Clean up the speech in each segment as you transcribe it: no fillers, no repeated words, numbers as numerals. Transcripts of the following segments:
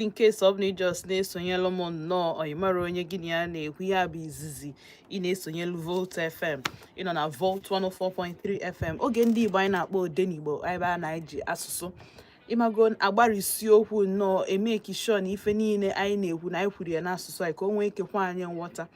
In case ọ bụ na ị just na-esonyelu m nnọọ, ọ mara onye gị na ya na-ekwu, ihe a bụ izizi ị na-esonyelu Volt FM. Ị nọ na Volt 104.3 FM, oge ndị Igbo anyị na-akpọ Odenigbo, ebe a na-eji asụsụ ịmago agbarisi okwu nnọọ, emeki sure na ife niile anyị na-ekwu na anyị kwuru ya n'asụsụ anyị ka o nwee ike kwa anyị nghọta.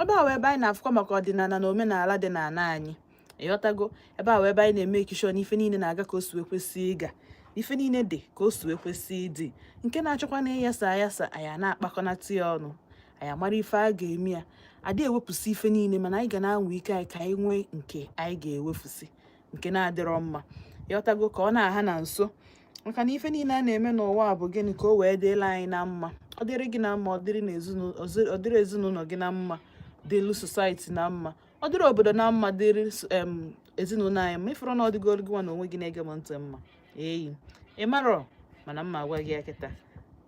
Ebe a wee ebe anyị na-afụkwa maka ọdịnala na omenala dị n'ala anyị, ịghọtago? Ebe a wee ebe anyị na-emeki sure na ife niile na-aga ka o si wee kwesị ịga, ife niile dị ka o si wee kwesị ịdị. Nke na-achọkwa na ịyasa ayasa, anyị a na-akpakọnata ya ọnụ, anyị amara ife a ga-eme ya. Adị ewepụsị ife niile, mana anyị ga na-anwa ike anyị ka anyị nwee nke anyị ga-ewefusi, nke na-adịrọ mma, ịghọtago? Ka ọ na-aha na nso, maka na ife niile a na-eme n'ụwa bụ gịnị? Ka o wee dịla anyị na mma. Ọ dịrị gị na mma, ọ dịrị n'ezinụlọ, ọ dịrị ezinụlọ gị na mma, dịlụ society na mma, ọ dịrị obodo na mma, dịrị ezinụlọ anyị mma. Ịfụrụ na ọ dịgoro gị nwa na onwe gị na-ege m ntị mma eyi, ị marọ, mana mma agwa gị ya kịta.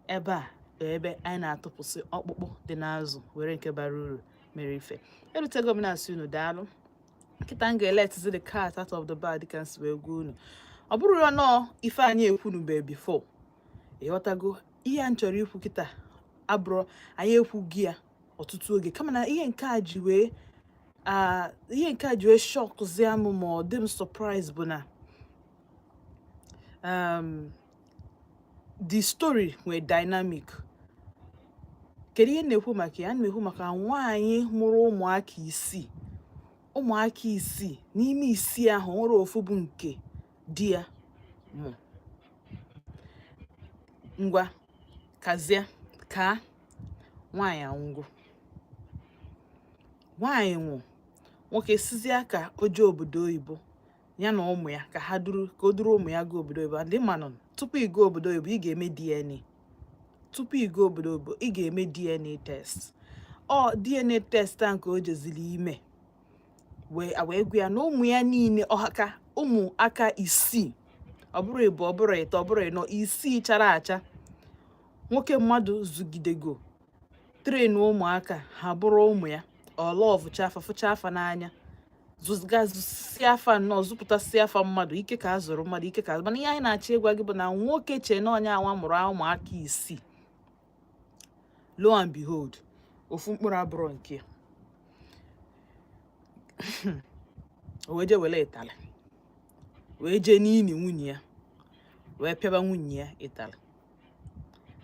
Ebe a bụ ebe anyị na-atụpụsị ọkpụkpụ dị n'azụ were nke bara uru mere ife. Erutego m na-asị unu daalụ. Kịta m ga-eletizi the cat out of the bag, dịka m si wee gwa unu. Ọ bụrụ ya nọọ ife anyị ekwunube before, ịghọtago? Ihe a m chọrọ ikwu kịta abụrụ anyị ekwughị ya ọtụtụ oge, kama na ihe nke a ji wee shockzie m, ma ọ dị m surprise, bụ na the story nwere dynamic. Kedu ihe m na-ekwu maka ya? A na-ekwu maka nwaanyị mụrụ ụmụaka isii. Ụmụaka isii, n'ime isii ahụ, nwere ofu bụ nke di ya mụ. Ngwa, kazie ka nwaanyị anwụgo. Nwaanyị nwụ, nwoke sizie ka o jee obodo oyibo, ya na ụmụ ya, ka ha duru, ka o duru ụmụ ya gaa obodo oyibo. Ndị manụ, tupu ị gaa obodo oyibo, ị ga-eme DNA. Tupu ị gaa obodo oyibo, ị ga-eme DNA test. Ọ DNA test a nke o jeziri ime wee gwa ya na ụmụ ya niile, ọhaka ụmụaka isii, ọ bụrụ ịbụ, ọ bụrụ ịtọ, ọ bụrụ ịnọ, isii chara acha, nwoke mmadụ zugidego train ụmụaka ha bụrụ ụmụ ya, ọlọvụcha afa, fụcha afa n'anya, zụgasịa afa nnọọ, zụpụtasịa afa mmadụ ike ka a zụrụ mmadụ ike ka. Mana ihe anyị na-achọ ịgwa gị bụ na nwoke chee na onye anwa mụrụ ụmụaka isii, lo and behold, ofu mkpụrụ abụrụ nke ya. O wee jee were ịtalị wee jee n'ini nwunye ya, wee pịaba nwunye ya ịtalị,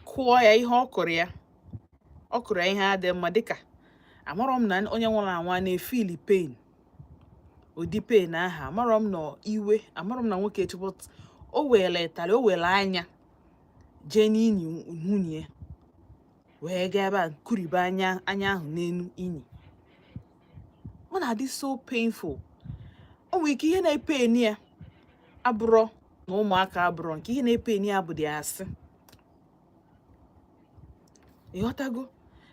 kụọ ya ihe. Ọ kụrụ ya, ọ kụrụ ya ihe adị mma, dịka amarọ m na onye nwụrụ anwụ a na-efili pain, ụdị pain ahụ. Amarọ m na iwe, amarọ m na nwoke chịbọt o were ịtalị, o were anya jee n'ini nwunye ya, wee gaa ebe a kuribe anya, anya ahụ n'enu ini. Ọ na-adị so painful. O nwere ike ihe na-epain ya abụrọ na ụmụaka abụrọ nke ihe na-epain ya bụ dị asị, ịghọtago?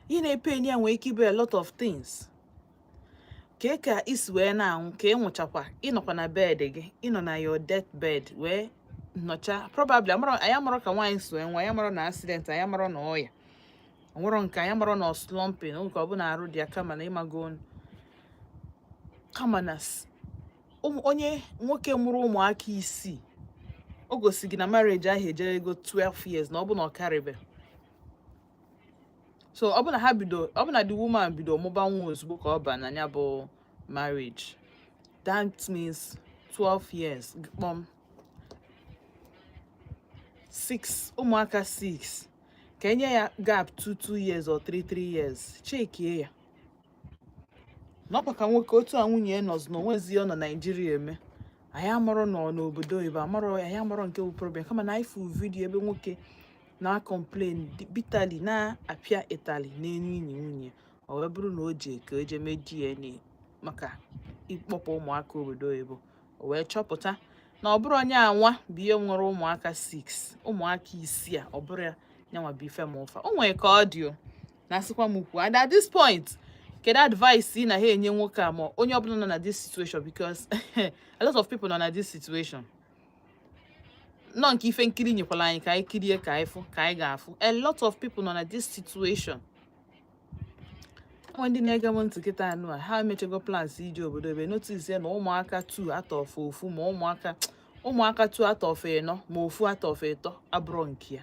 Ihe na-epain ya nwere ike ịbụ a lot of things. Kee ka isi wee na-anwụ, ka ị nwụchakwa, ịnọkwa na bed gị, ịnọ na your death bed wee nọcha. Probably amarọ, anyị amarọ ka nwaanyị si wee nwụọ. Anyị amarọ na accident, anyị amarọ na ọya onwero nke, anyị amarọ na ọ slumping nke ọ bụ na arụ dị ya, kama na ịmago, kama na onye nwoke mụrụ ụmụaka isii, o gosi gị na marriage ahụ ejego 12 years, na ọ bụ na ọ karịbe. So ọ bụ na ha bido, ọ bụ na the woman bido mụba nwa ozugbo ka ọ ba na ya bụ marriage, that means 12 years kpọm 6, ụmụaka 6, ka enye ya gap 2 2 years or 3 3 years. Chekie ya n'ọkwa ka nwoke otu a nwunye ya nọzi na onwezi ọ nọ Naijiria eme. Anyị amarọ nọ n'obodo oyibo, amarọ, anyị amarọ nke bụ problem, kama na anyị fụ video ebe nwoke na-complain bitterly, na-apịa ịtalị n'enu inyi nwunye. Ọ wee bụrụ na o ji ka o jee mee DNA maka ịkpọpụ ụmụaka obodo oyibo, o wee chọpụta na ọ bụrụ onye anwa bụ ihe nwere ụmụaka 6, ụmụaka isii a, ọ bụrụ ya nyanwa bụ ife ma ụfa. O nwere ka ọ dị o na-asịkwa m kwuo. And at this point, kedu advice ị na ha enye nwoke a, ma onye ọbụla nọ na this situation? Because a lot of people nọ na this situation nọ nke ife nkiri nyekwara anyị ka anyị kirie, ka anyị fụ, ka anyị ga-afụ. A lot of people nọ na this situation. Onwe ndị na-ege m ntị kịta anụ a, ha emechego plans ije obodo ebe notice ya na ụmụaka 2 out of ofu, ma ụmụaka 2 out of ịnọ, ma ofu out of ịtọ abụrọ nke ya.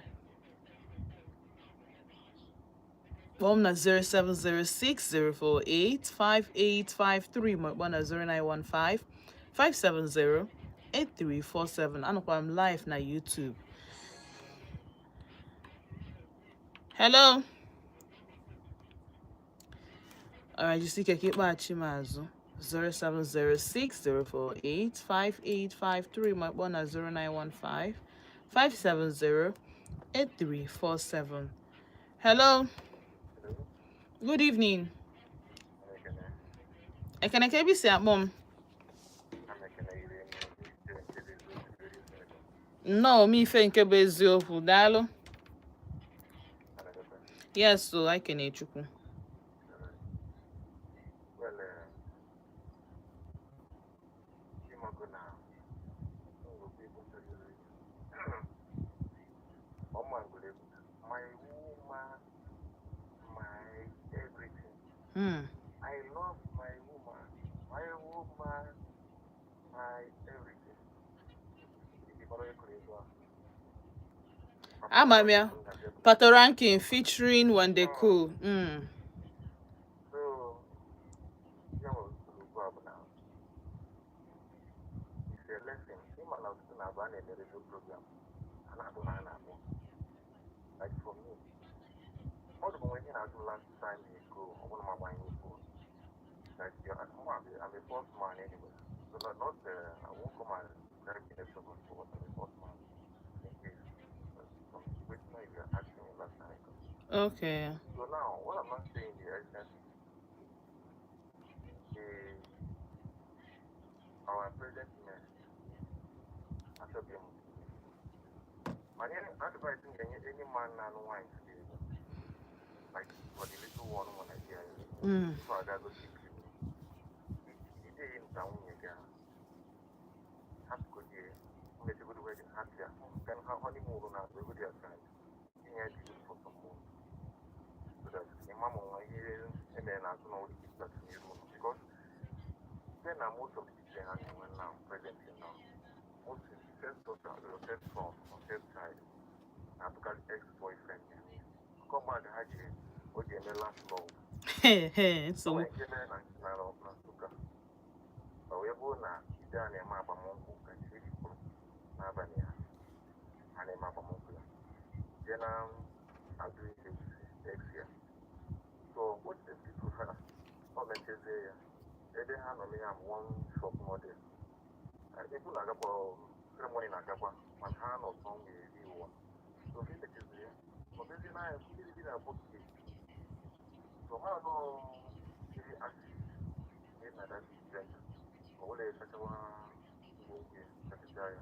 Kpọọ m na 07060485853, ma kpọọ na 09155708347. Anọkwa m live na YouTube. Hello. Alright, jisi ike ka ịkpọghachi m azụ 07060485853, ma kpọọ na 09155708347. Hello. Good evening. Ekene, ka ebe i si akpọ m? Nnọọ, omeife nke bụ eziokwu. Daalụ. Yes, so anyị kene Chukwu. Well, ịmago na ngwugwu egwu chọrọ iri ọma ngwere egwu, my woman, my everything. I love my woman, my woman, my everything. Iji mara onye kụrụ egwu ahụ? Ama m ya. Patoranking featuring Wande Coal. So ya nwere usoro ugbu a bụ na it's a lesson. Ịma na ọtụtụ na-abụ a na-eme radio program, a na-akpọ ha, a na-akpọ like for me, ọ dị bụ nwe ihe na-ajụ last time ago, ọ bụrụ ma agbanye phone like I'm a first man anyway, so not, I won't come and correct the next one, but I'm a first man in case some question you were asking me last time ago. So now, what I'm not saying here is that our present men achọghị m mana advice m ga-enye any man na-anụ nwaanyị today, like for the little one nọ Nigeria, before I go see people, ide nta nwunye gị ahụ, hapụgodie mmechigodi wedding, hapụ ya, then ha honeymoon na egodi aside, inye ya dị for some months so that ịma ma nwa ihe emere n'azụ na ụlọ ikpe n'iru ụlọ, because then na most of the children ha na-enwe now, presently now, most first daughter or first son or first child na-abụkarị ex-boyfriend ya, nke ọmụaka ha ji o ji eme last love. Hey, O so nwere nke mere na Nsụka, ọ wee bụrụ na ide a na-eme agbamnkwụ ka chi kwuru n'abalị ya, a na-eme agbamnkwụ ya jee na azụ ihe ex ya. So what the people ha o mechezie ya ebe ha nọ ya bụ one shop model, egwu na-agakwa, ceremony na-agakwa, mana ha nọ somewhere eri ụwa. So ka emechezie ya, ọ bịazie n'anya ndị dị na bọket, so ha nọ jiri acid dị na that drink, o were sachawa ngwongwo ya, sachacha ya,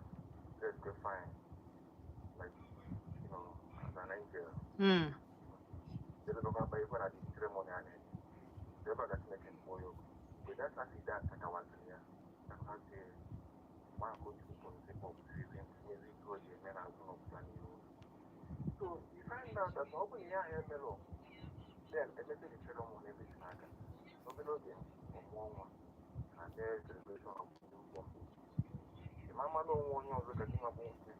let's go fine, like as an angel. Ebe nọ ga ikwe na the ceremony a na-eme ebe a ka Chineke mkpọ ya ọkụ mgbe that acid a takawaziri ya, takawaziri ma ka o ji pụpụ sizi tinyezi ike o ji eme n'azụ n'ọpụta n'ihu. So you find out that ọ bụ ihe ahụ emelụ, then emete the ceremony, everything aka obere oge, ọ mụọ nwa and then celebration of newborn baby. Ịma mmanụ onwe onye ọzọ ka gị nwa bụ nwoke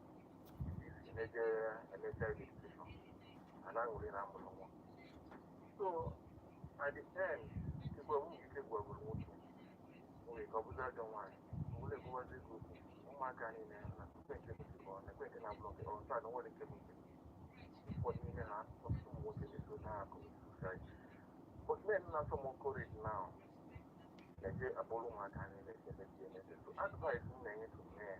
isi na-eje eme child education and aṅụrị na amụrụ nwa. So at the end, chekwa nwunye ike gwagwuru nwoke nwere ka ọ bụzi ajọ nwaanyị wụle egwuwazi ego okwu ụmụaka niile na ekwe nke bụ nke ọ na-ekwe nke na-abụrụ nke ọ nta na nwere nke bụ nke ụfọdụ n'ime ha, ọtụtụ ụmụ nwoke na-eso na commit suicide. But men na-asọ m courage now na-eje akpọrọ ụmụaka niile emechi emechi. So advice m na-enye to men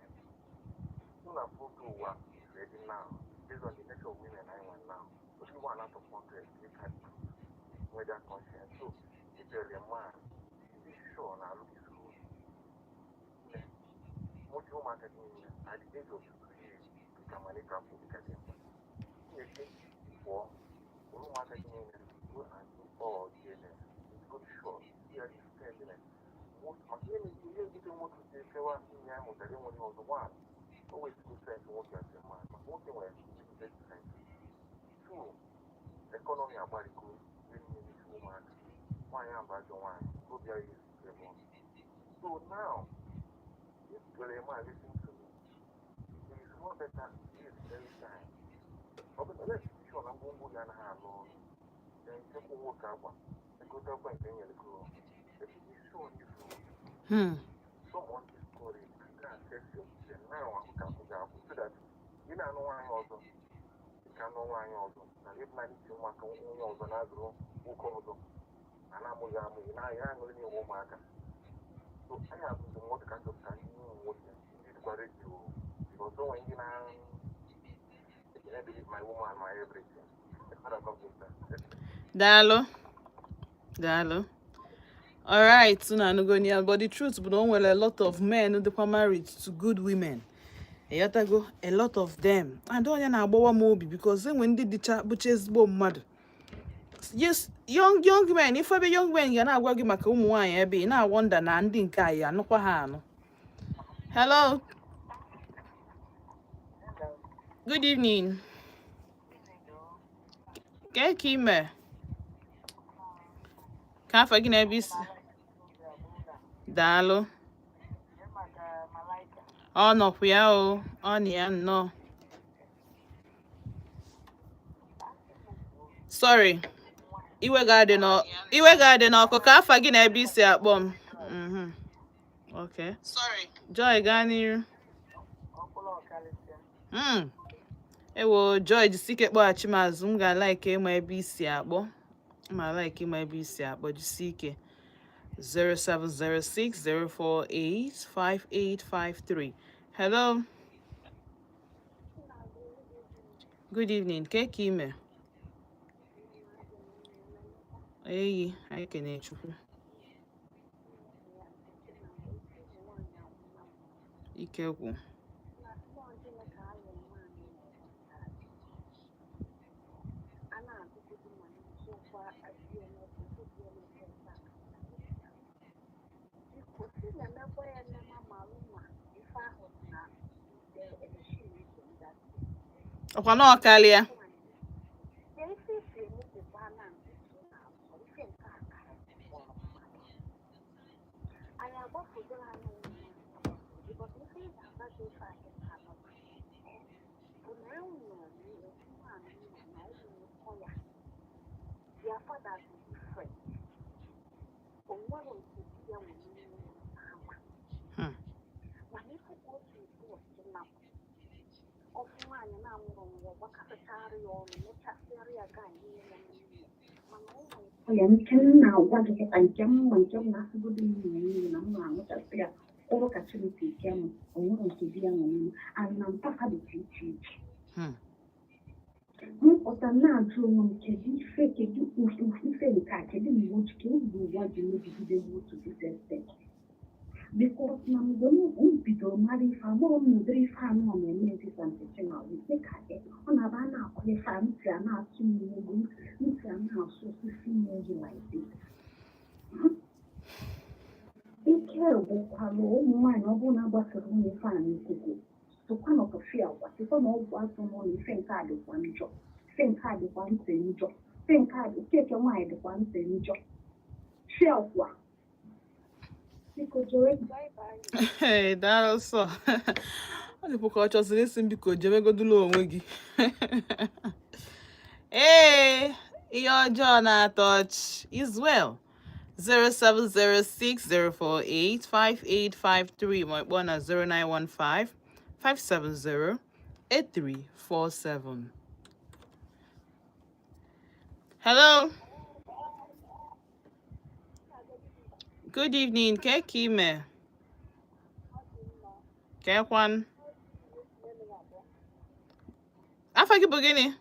m na foto ụwa is ready now, based on the nature of women I want now, only one out of 100 they can nwee that conscience. So if you're a man, be sure na alụ gị zuru nwoke, ụmụaka gị niile at the age of 2 years dịka malite afọ dịka dị mkpa nwunye gị pụọ, kpọrọ ụmụaka gị niile, go and do all DNA. It's good, sure ya spend most maka ihe na ihe ebute nwoke ji ekewa ihe ahụ mụtara enweghị ọzọ. One, o wesigo sense nwoke as a man, maka nwoke nwere limited sense. Two, economy agbarịgo ihe niile n'isi ụmụaka. Nwaanyị ahụ bụ ajọ nwaanyị, obi ya ebe ọ. So now, if you're a man, listen to me, it is more better this very time. Ọ bụ let's be sure na ngwongwo gị anaghị alụ ọrụ. Nchekwa nwoke akwa egotekwa nke nyere gị isi onye. Someone discouraged and go and test your children now ka akwụ ga-akwụ so that ị na-anụ nwaanyị ọzọ, ị ka nụ nwaanyị ọzọ na ịbụ na iji nwa ka onye ọzọ na-azụrụ nwoke ọzọ na na-amụghị amụ, ị na-anya aṅụrị na-enwe ụmụaka. So anyị abụ ndụmọdụ ka nchọpụta ndị ụmụ nwoke ndị dịkwa ready o, because onwe ndị na my woman, my everything. Daalụ, daalụ. Alright, unu anụgo ya. But the truth bụ na o nwere a lot of men dịkwa married to good women, ịghọtago? A lot of them, and onye na-agbawa m obi, because enwe ndị dịcha bụcha ezigbo mmadụ. Yes, young young men, ife ebe young men ga na-agwa gị maka ụmụ nwaanyị, ebe ị na-awonder na ndị nke a ya anụkwa ha anụ. Hello, good evening. Kee ka ime? Ka afọ gị na ebe isi? Daalụ. Ọ nọkwa ya o, ọ na ya nnọọ. Sorry, iwe ga-adị n'ọ iwe ga-adị n'ọkụ. Ka afa gị na ebe isi akpọ m? Okay, Joy, gaa n'iru. Ewo, Joy, jisike kpọghachi m azụ. M ga-alike ịma ebe isi akpọ. M ga-alike ịma ebe isi akpọ. Jisi ike. 07060485853. Hello, good evening. Ke ka ime? Eyi, anyị kene Chukwu. Ike gwụ. Ọkwa na ọ karịa. Ya nke m na-agwa gị kịta, nke m ma, nke m na-asịgodo m na niile na m na-anụchasị ya ọrụ ka Chineke ke m, o nwere nke di ya nọ n'ime and na mpaka dịcha iche iche. Mpụta na-ajụ onwe m, kedu ife, kedu ife nke a, kedu mgbe o ji, kedu mgbe ụwa ji mebigide m otu this extent? Because na mgbe m bidoro mara ife, agbọghọ m na ụdịrị ife anụ a na-eme ezisa nkechi na dịka ọ na-aba a na-akụ ife a, ntị a na-asụ m ugwu, ntị a na-asụ osisi m oyi like this. Ike gwụkwara ụmụ nwaanyị. Ọ bụrụ na agbasara ụmụ ife a n'ikuku, sokwa na ọtọfi agwa, sikwa na ọgwụ azụ n'ụlọ. Ife nke a dịkwa njọ, ife nke a dịkwa ntị njọ, ife nke a dị okeke nwaanyị dịkwa ntị njọ. Fiakwa, biko jere. Hey, daalụ sọ. Ọ dịkwa ka ọ chọziri isi m, biko jebegodula onwe gị. Ee, ihe ọjọọ na-atọ ọchị is well. 07060485853, ma ịkpọọ na 0915 570 8347. Hello, good evening. Ke ka ime? Kekwan afa gị bụ gịnị?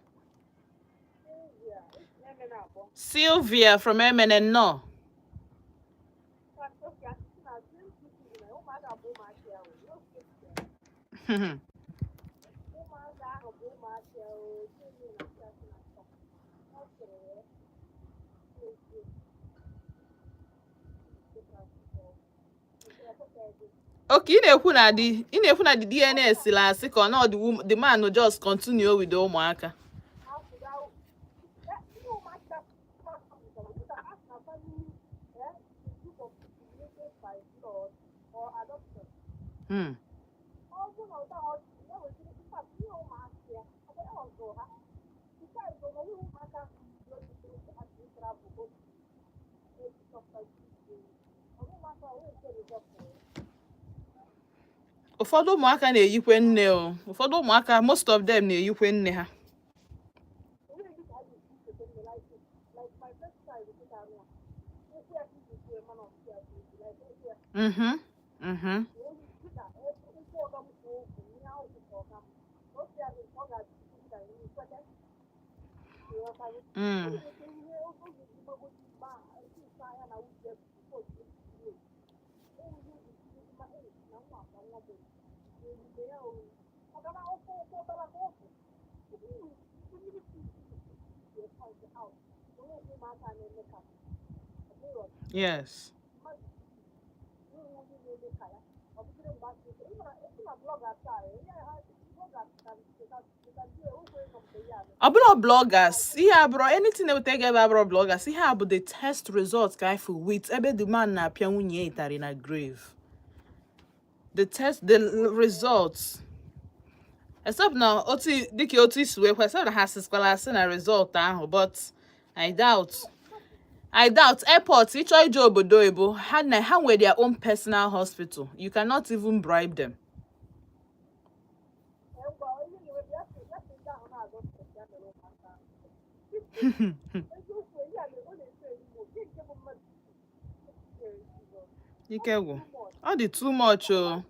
Sylvia from Emene, nnọọ. Okay, ị na-ekwu na the DNA sịrị asị, ka ọ na the man just continue with the ụmụaka. Ụfọdụ ụmụaka na-eyikwe nne o. Ụfọdụ ụmụaka, most of them, na-eyikwe nne ha. Onweghị dị ka a ga-esi cheta nne. Like my first child kịta anụ a, okwu ya ka iji kwuo mana ọsị ya bụ okwu, like okwu ya. Dịka okwu ọga m kwuo, okwu ihe ahụ ka ọga m otu ya dị ọ ga-adị dịka ihe kweta ịghọtago. O nwere ike ihe oge ji gbagodi ma esi anya na uche before you get to ihe ji ma e na nwa akpa nwa bụ ebube ya o maka na ofe ofe ọbara ka ọ bụ mmiri si find out onwe ụmụaka na-eme ka ọ bụrụ mmadụ ịhụ onye na-eme ka ya ọ bụgide mgbe asị ị mara esi na bloggers a ihe ha bloggers can do okwe nọ mgbe ya. Ọ bụrụ bloggers, ihe abụrụ anything na-eweta ego ebe abụrụ bloggers. Ihe a bụ the test result ka anyị with ebe the man na-apịa nwunye ya ịtarị na grave. The test, the results, except na otu dịka otu isi wee kwe, except na ha sịkwala asị na result ahụ, but I doubt. Airport ịchọ ije obodo oyibo, ha na ha nwere their own personal hospital. You cannot even bribe them. Ngwa, ihe na-eme ya sị ya sị ndị ahụ na-azọ ntị ya mere ụmụaka ahụ. Eziokwu, ihe a ọ na-eso ezigbo nke nke bụ mmadụ. Jizọs. Ike gwụ. Ọ dị too much o.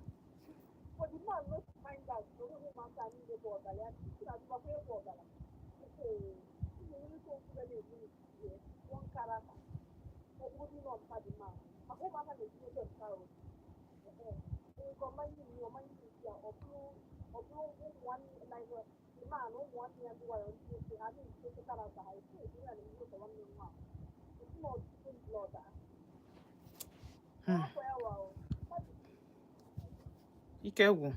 For the man not to find out na onwe ụmụaka niile bụ ọbara ya si na adịbakwa ịbụ ọbara. Ee, ị na-enwere ike okwu ga na-ebu ihe one character ọ bụrụ na ọmpa dị mma maka ụmụaka na-etinye mpa o. Ee, nke ọma ihe ọma ihe ya ọ bụrụ ụmụ nwanne, like the man, ụmụ nwanne ya ndị nwanyị, ndị nwoke, ha na-etinye character ha esi esi ya na-eme ka nwanne m nwaanyị esi na ọtụtụ blood ha. Akwa ya wa o. Ike gwụ.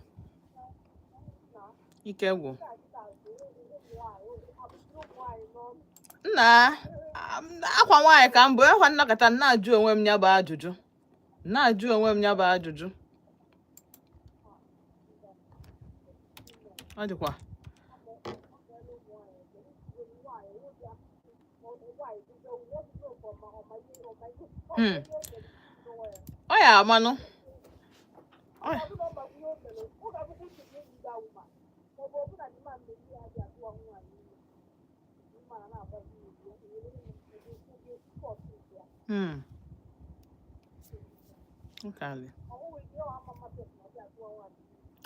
Na Ike gwụ. Ụmụ. Nna, akwa nwaanyị ka m bụ akwa nnọkọta m na-ajụ onwe m ya bụ ajụjụ, na-ajụ onwe m ya bụ ajụjụ. Ọ dịkwa. Ọ ya amanụ. Ọ ya. Nkali.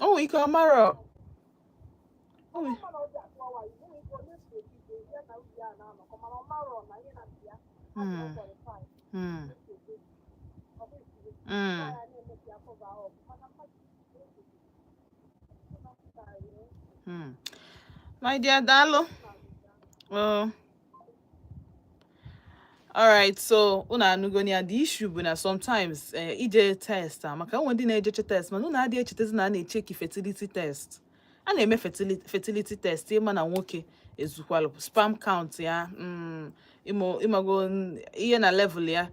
O nwere ike ọ marọ. O nwere. My dear, daalụ. Oh. Alright, so unu anụgo ya. The issue bụ na sometimes ije test a maka onwe ndị na-ejeche test, mana unu adịghị echetezi na a na-echeki fertility test, a na-eme fertility test ịma na nwoke ezukwalụ sperm count ya, ịmago ihe na level ya,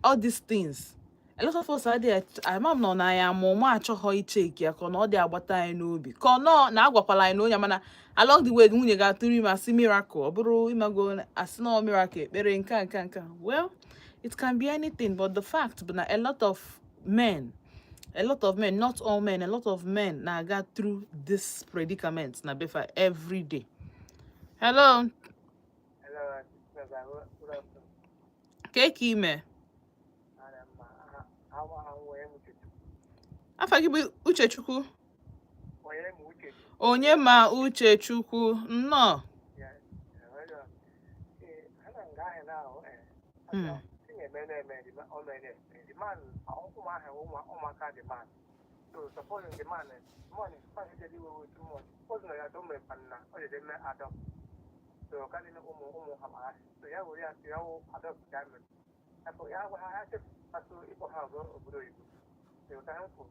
all these things. A lot of us adịghị ama m nọ na ya ama ụma achọghọ icheki ya, ka ọ na ọ dị agbata anyị n'obi, ka ọ nọ na agwakwala anyị na onye mana along the way nwunye ga-atụrụ ime, asị miracle, ọ bụrụ ịmago asị na ọ miracle, ekpere nke a nke a nke a. Well, it can be anything, but the fact bụ na a lot of men, a lot of men, not all men, a lot of men na-aga through this predicament na befa every day. Hello. Hello, Sister. Good afternoon. Ka ka ime? Ana m awa onye m Uchechukwu. Afa gị bụ Uchechukwu? Onye m Uchechukwu. Onye ma Uchechukwu, nnọọ. Ya, hello. Ee, ana nga ahụ na ahụ eh. Si na-eme na-eme the man, ọ na-eme the man, ụmụahụ ụmụaka the man. So supposing the man, money, man is the way too much. Supposing na ya don't make na, ọ dị eme adopt. So ka dị ụmụ ụmụ ha ma so ya were ya ya wụ adopt ya mere. Afọ ya gwa ha ha chepụ ịkpọ ha ọzọ obodo oyibo. So ka ha kwuru.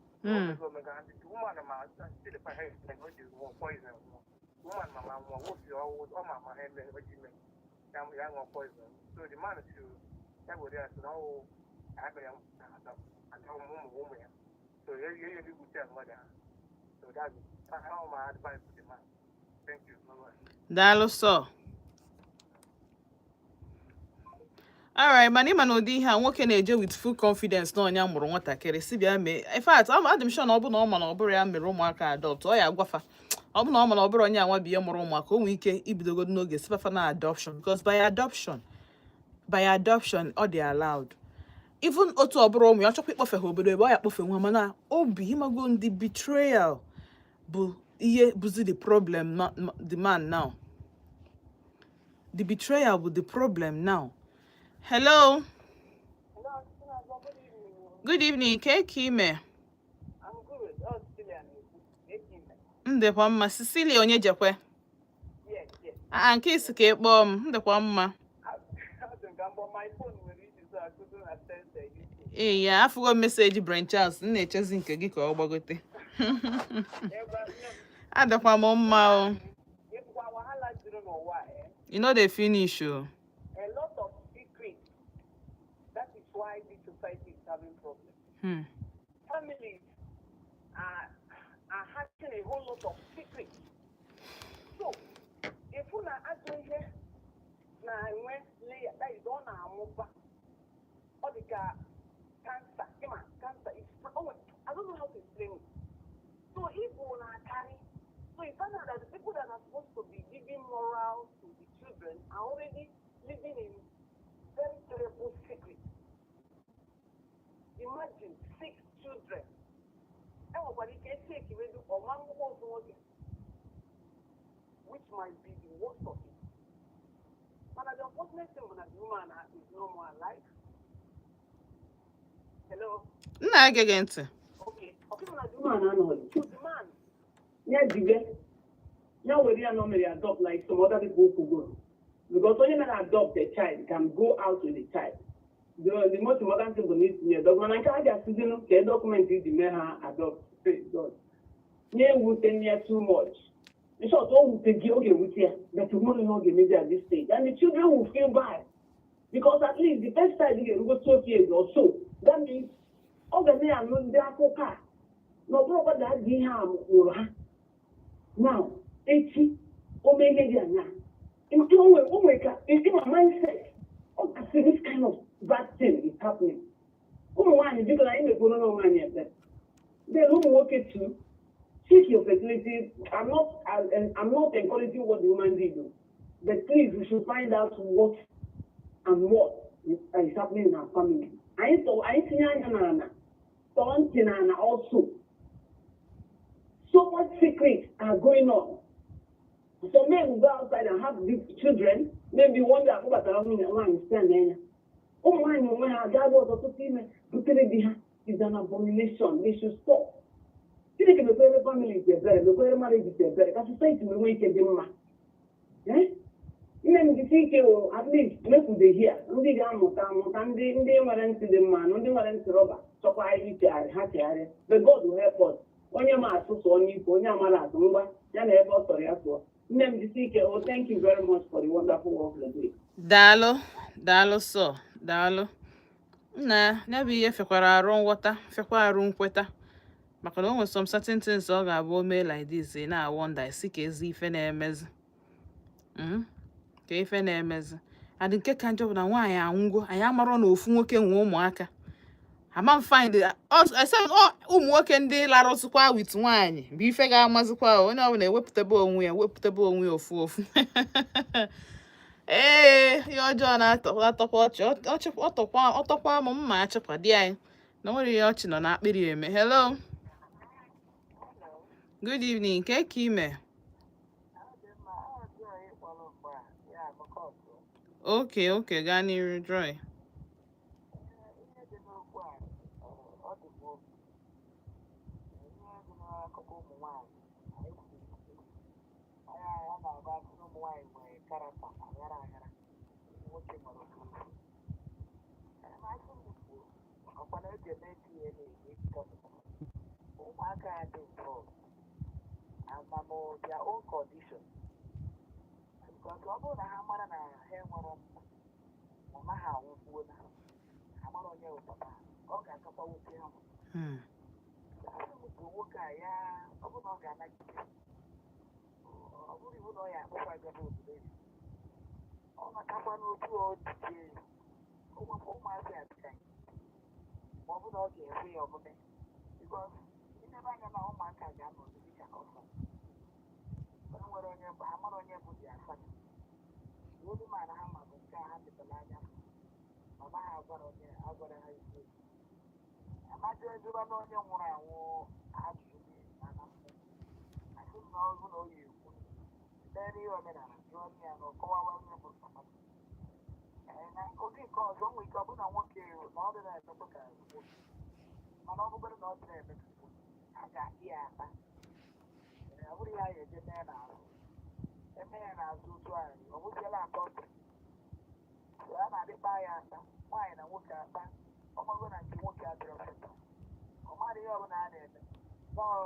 Omego ha the woman ma still pa ha o ji nwụọ poison nwụọ. Woman ma ma nwụọ wofi ọwụ ọ ma ma ha eme o ji mee ya ya ṅụọ poison. So the man should ya were ya so na ọwụ ha ya adopt and ụmụ ụmụ ụmụ ya. So ya ya ya bụ uche mmadụ ha. So that's how my advice to the man. Thank you. Bye bye. Daalụ sọ. Alright, mana ịma na ụdị ihe a, nwoke na-eje with full confidence na onye mụrụ nwatakịrị si bịa mee. In fact, adị m sure na ọ bụ na ọ ma na ọ bụrụ ya mere ụmụaka adopt, ọ ya agwafa. Ọ bụ na ọ ma na ọ bụrụ onye anwa bụ ihe mụrụ ụmụaka, o nwere ike ibidogodo n'oge sifafa na adoption, because by adoption ọ dị allowed. Even otu ọ bụrụ ụmụ ya, ọ chọkwa ịkpọfe ha obodo ebe ọ ya kpọfe nwa. Mana obi ịmago, ndị betrayal bụ ihe bụzi the problem, the man now, the betrayal bụ the problem now. Hello. Hello, Chinazọ, good evening. Good evening. Ke ka ime? I'm good. Oh, Cecilia na-ekwu. Eki ime. M dịkwa mma. Cecilia onye jekwe? Yes. Ah, nke isi ka ị kpọọ m. M dịkwa mma. Adị m ka mbọ, my phone nwere iji so I couldn't access the YouTube. Ee ya, afụgo message Brain Charles, m na-echezi nke gị ka ọ gbagote. Ebe nne m, Adịkwa m mma o. ịbụkwa wahala juru n'ụwa, eh? You no dey finish o. A lot of secrets. That is why this society is having problems. Families are hatching a whole lot of secrets. So, if na ajọ ihe na-enwe layer, that is, ọ na-amụba. Ọ dị ka cancer, ịma cancer is, oh, I don't know how to explain it. So evil na-akarị. So you find out that the people that are supposed to be giving moral to the children are already living in very terrible secrets. Imagine six children. Enwekwara ike echekiwedu ọma mgbụgbọ ofu nwoke, which might be the worst of it. Mana the unfortunate thing bụ na the woman is no more alive. Hello? M na-ege gị ntị. Okay. Okay, na the woman anọghị. So the man Ya jibe ya were ya na o mere adopt like some other people kwugoro, because onye mere adopt a child can go out with the child. The most important thing bụ na itinye doc, mana nke a ga-asịzinụ ka e document iji mee ha adopt. Praise God. Nye ewute ya too much. In short, o wute gị, ọ ga-ewute ya, but nwere ihe ọ ga-emezi at this stage, and the children will feel bad because at least the first child ga-erugo 12 years or so. That means ọ ga na-anụ ndị akụkọ a na ọ bụrụkwa na adị ihe a nwụrụ ha now. Echi o mee ihe dị anya, o nwere ka ịma mindset ọ ga-asị this kind of bad thing is happening. Ụmụ nwaanyị, biko na anyị mekwuru n'onwe anyị ebere. Then ụmụ nwoke too, seek your fertility. I'm not encouraging what the woman did o, but please, we should find out what and what is happening in our family. Anyị tọ anyị tinye anya n'ala, tọọ ntị n'ala also. So much secrets are going on. Some men will go outside and have these children, maybe one day akpọbatara nwunye nwaanyị site n'anya. Ụmụ nwaanyị onwe ha gaa ọzọ tụtụ ime butere di ha is an abomination. They should stop. Chineke mekwere families ebere, mekwere marriages ebere, ka society wee nwee ike dị mma. Eh? Nne m, jisi ike o. At least make we dey hear. Ndị ga-amụta amụta, ndị nwere ntị dị mma na ndị nwere ntị rọba chọkwa ichegharị, ha chegharịa. But God will help us. Onye ma asụ sụọ n'ikwu, onye amara asụ ngwa ya na ebe ọ sọrọ ya sụọ. Nne m, jisi ike o. Thank you very much for the wonderful work you do. Daalụ, daalụ sọ, daalụ. Nna ya bụ ihe fekwara arụ nghọta, fekwa arụ nkweta, maka na o nwere some certain things ọ ga-abụ o mee like this, ị na-awonder isi ka ezi ife na-emezi. Ka ife na-emezi adị. Nke ka njọ bụ na nwaanyị anwụgo, anyị amarọ na ofu nwoke nwe ụmụaka. Ama m find except ụmụ nwoke ndị larụsịkwa with nwaanyị bụ ife ga-amazikwa onye ọbụla ewepụtebe onwe ya, wepụtebe onwe ya ofu ofu. Ee, ihe ọjọọ na-atọkwa ọchị, ọtọkwa ọtọkwa m mma achịkwa di anyị na nwere ihe ọchị nọ n'akpịrị eme. Hello, good evening. Ke ka ime? Ọ dị mma, ọ dị onye kpọrọ mgbe a ya abụkọtụ. Okay, gaa n'iru, Joy. Ihe dị n'okwu a, ọ dịkwa obi. Ihe dị n'akụkọ ụmụ nwaanyị, anyị kwuru ekwu. Anyị a na-agba asị na ụmụ nwaanyị nwere character aghara aghara, ụmụ nwoke nwere ofu ofu. Ma asị m kwuo, ọkwa na eji eme DNA na-ejikọpụta ụmụaka a dị involved, amam their own condition, because ọ bụrụ na ha mara na ha enwere nna, mama ha anwụkwuola, ha mara onye bụ papa ha, ọ ga-akakwa nwoke ha nwa. Asị m bụ nwoke a ya, ọ bụrụ na ọ ga-anagide, ọ bụrụ iwu na ọ ya akpọkwa gaba obodo ya, ọ natakwa n'otu ọ dịje. Ụmụazị a dịka ma ọ bụ na ọ ga-ekwe ya omume, because inebe anya na ụmụaka ga-anọzi dịka ọfọ o nwere onye bụ ha mara onye bụ their father. Olu maara ha ma bụ nke a ha mepere anya, mama ha agwara onye agwara ha eziokwu. Amadi ejụba na onye nwụrụ anwụ ajụjụ na na mmụọ, asị m na ọ bụ na o yi ekwu site n'ihe omenala jụọ onye ya na ọ kọwawa onye bụ papa. Ee, na oge nke ọzọ, o nwere ike ọ bụ na nwoke na ọ dị na-emetụ ka nwoke, mana ọ bụgoro na ọ dị na-emetụ nwoke, a ga-akpị ya akpa. Ee, ọ bụrụ ya ya eje mee n'azụ, eme ya n'azụ otu anyị, ọ bụziela atọ ntị a na-adịkpa ya akpa nwaanyị na nwoke akpa. Ọmago na nke nwoke adịrọ feta, ọ mara ihe ọbụla a na-eme nọọ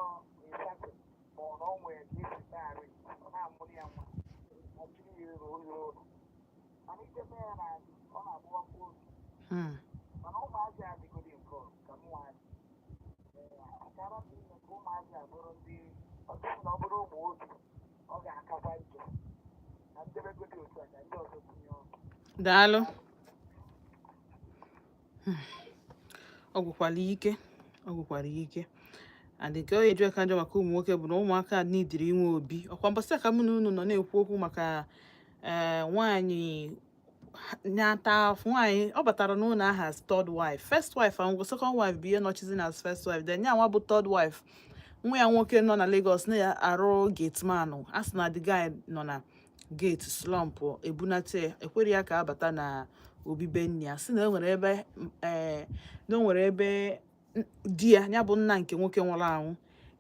ịsatọ, ma ọ na ọ nwere ka esi megharị, ọ na-amụrụ ya nwa ma jiri ya ero oyi ụlọ, mana ije mee ya n'azụ, ọ na-agbụwakwa obi. Mana ụmụazị adịgodi nke ọ ka m nwaanyị akara m ime ka ụmụazị abụrụ ndị ọtụtụ na ọ bụrụ ụmụ nwoke, ọ ga-akakwa njọ na ndebegodi otu a ka ndị ọzọ tinye ọnụ. Daalụ. Ọ gwụkwara ike, ọ gwụkwara ike. And nke onye eju aka njọ maka ụmụ nwoke bụ na ụmụaka nidiri inwe obi. Ọkwa mbọsị ka mụ na unu nọ na-ekwu okwu maka ee nwaanyị na-ata afụ. Nwaanyị ọ batara n'ụlọ ahụ as third wife. First wife anwụgo, second wife bụ ihe nọchizi na as first wife, then ya nwa bụ third wife. Nwa ya nwoke nọ na Lagos na-arụ gateman, a sị na the guy nọ na gate slump, ebunata ya, ekwere ya ka abata na obibe nne ya, sị na e nwere ebe ee na o nwere ebe di ya, ya bụ nna nke nwoke nwụrụ anwụ,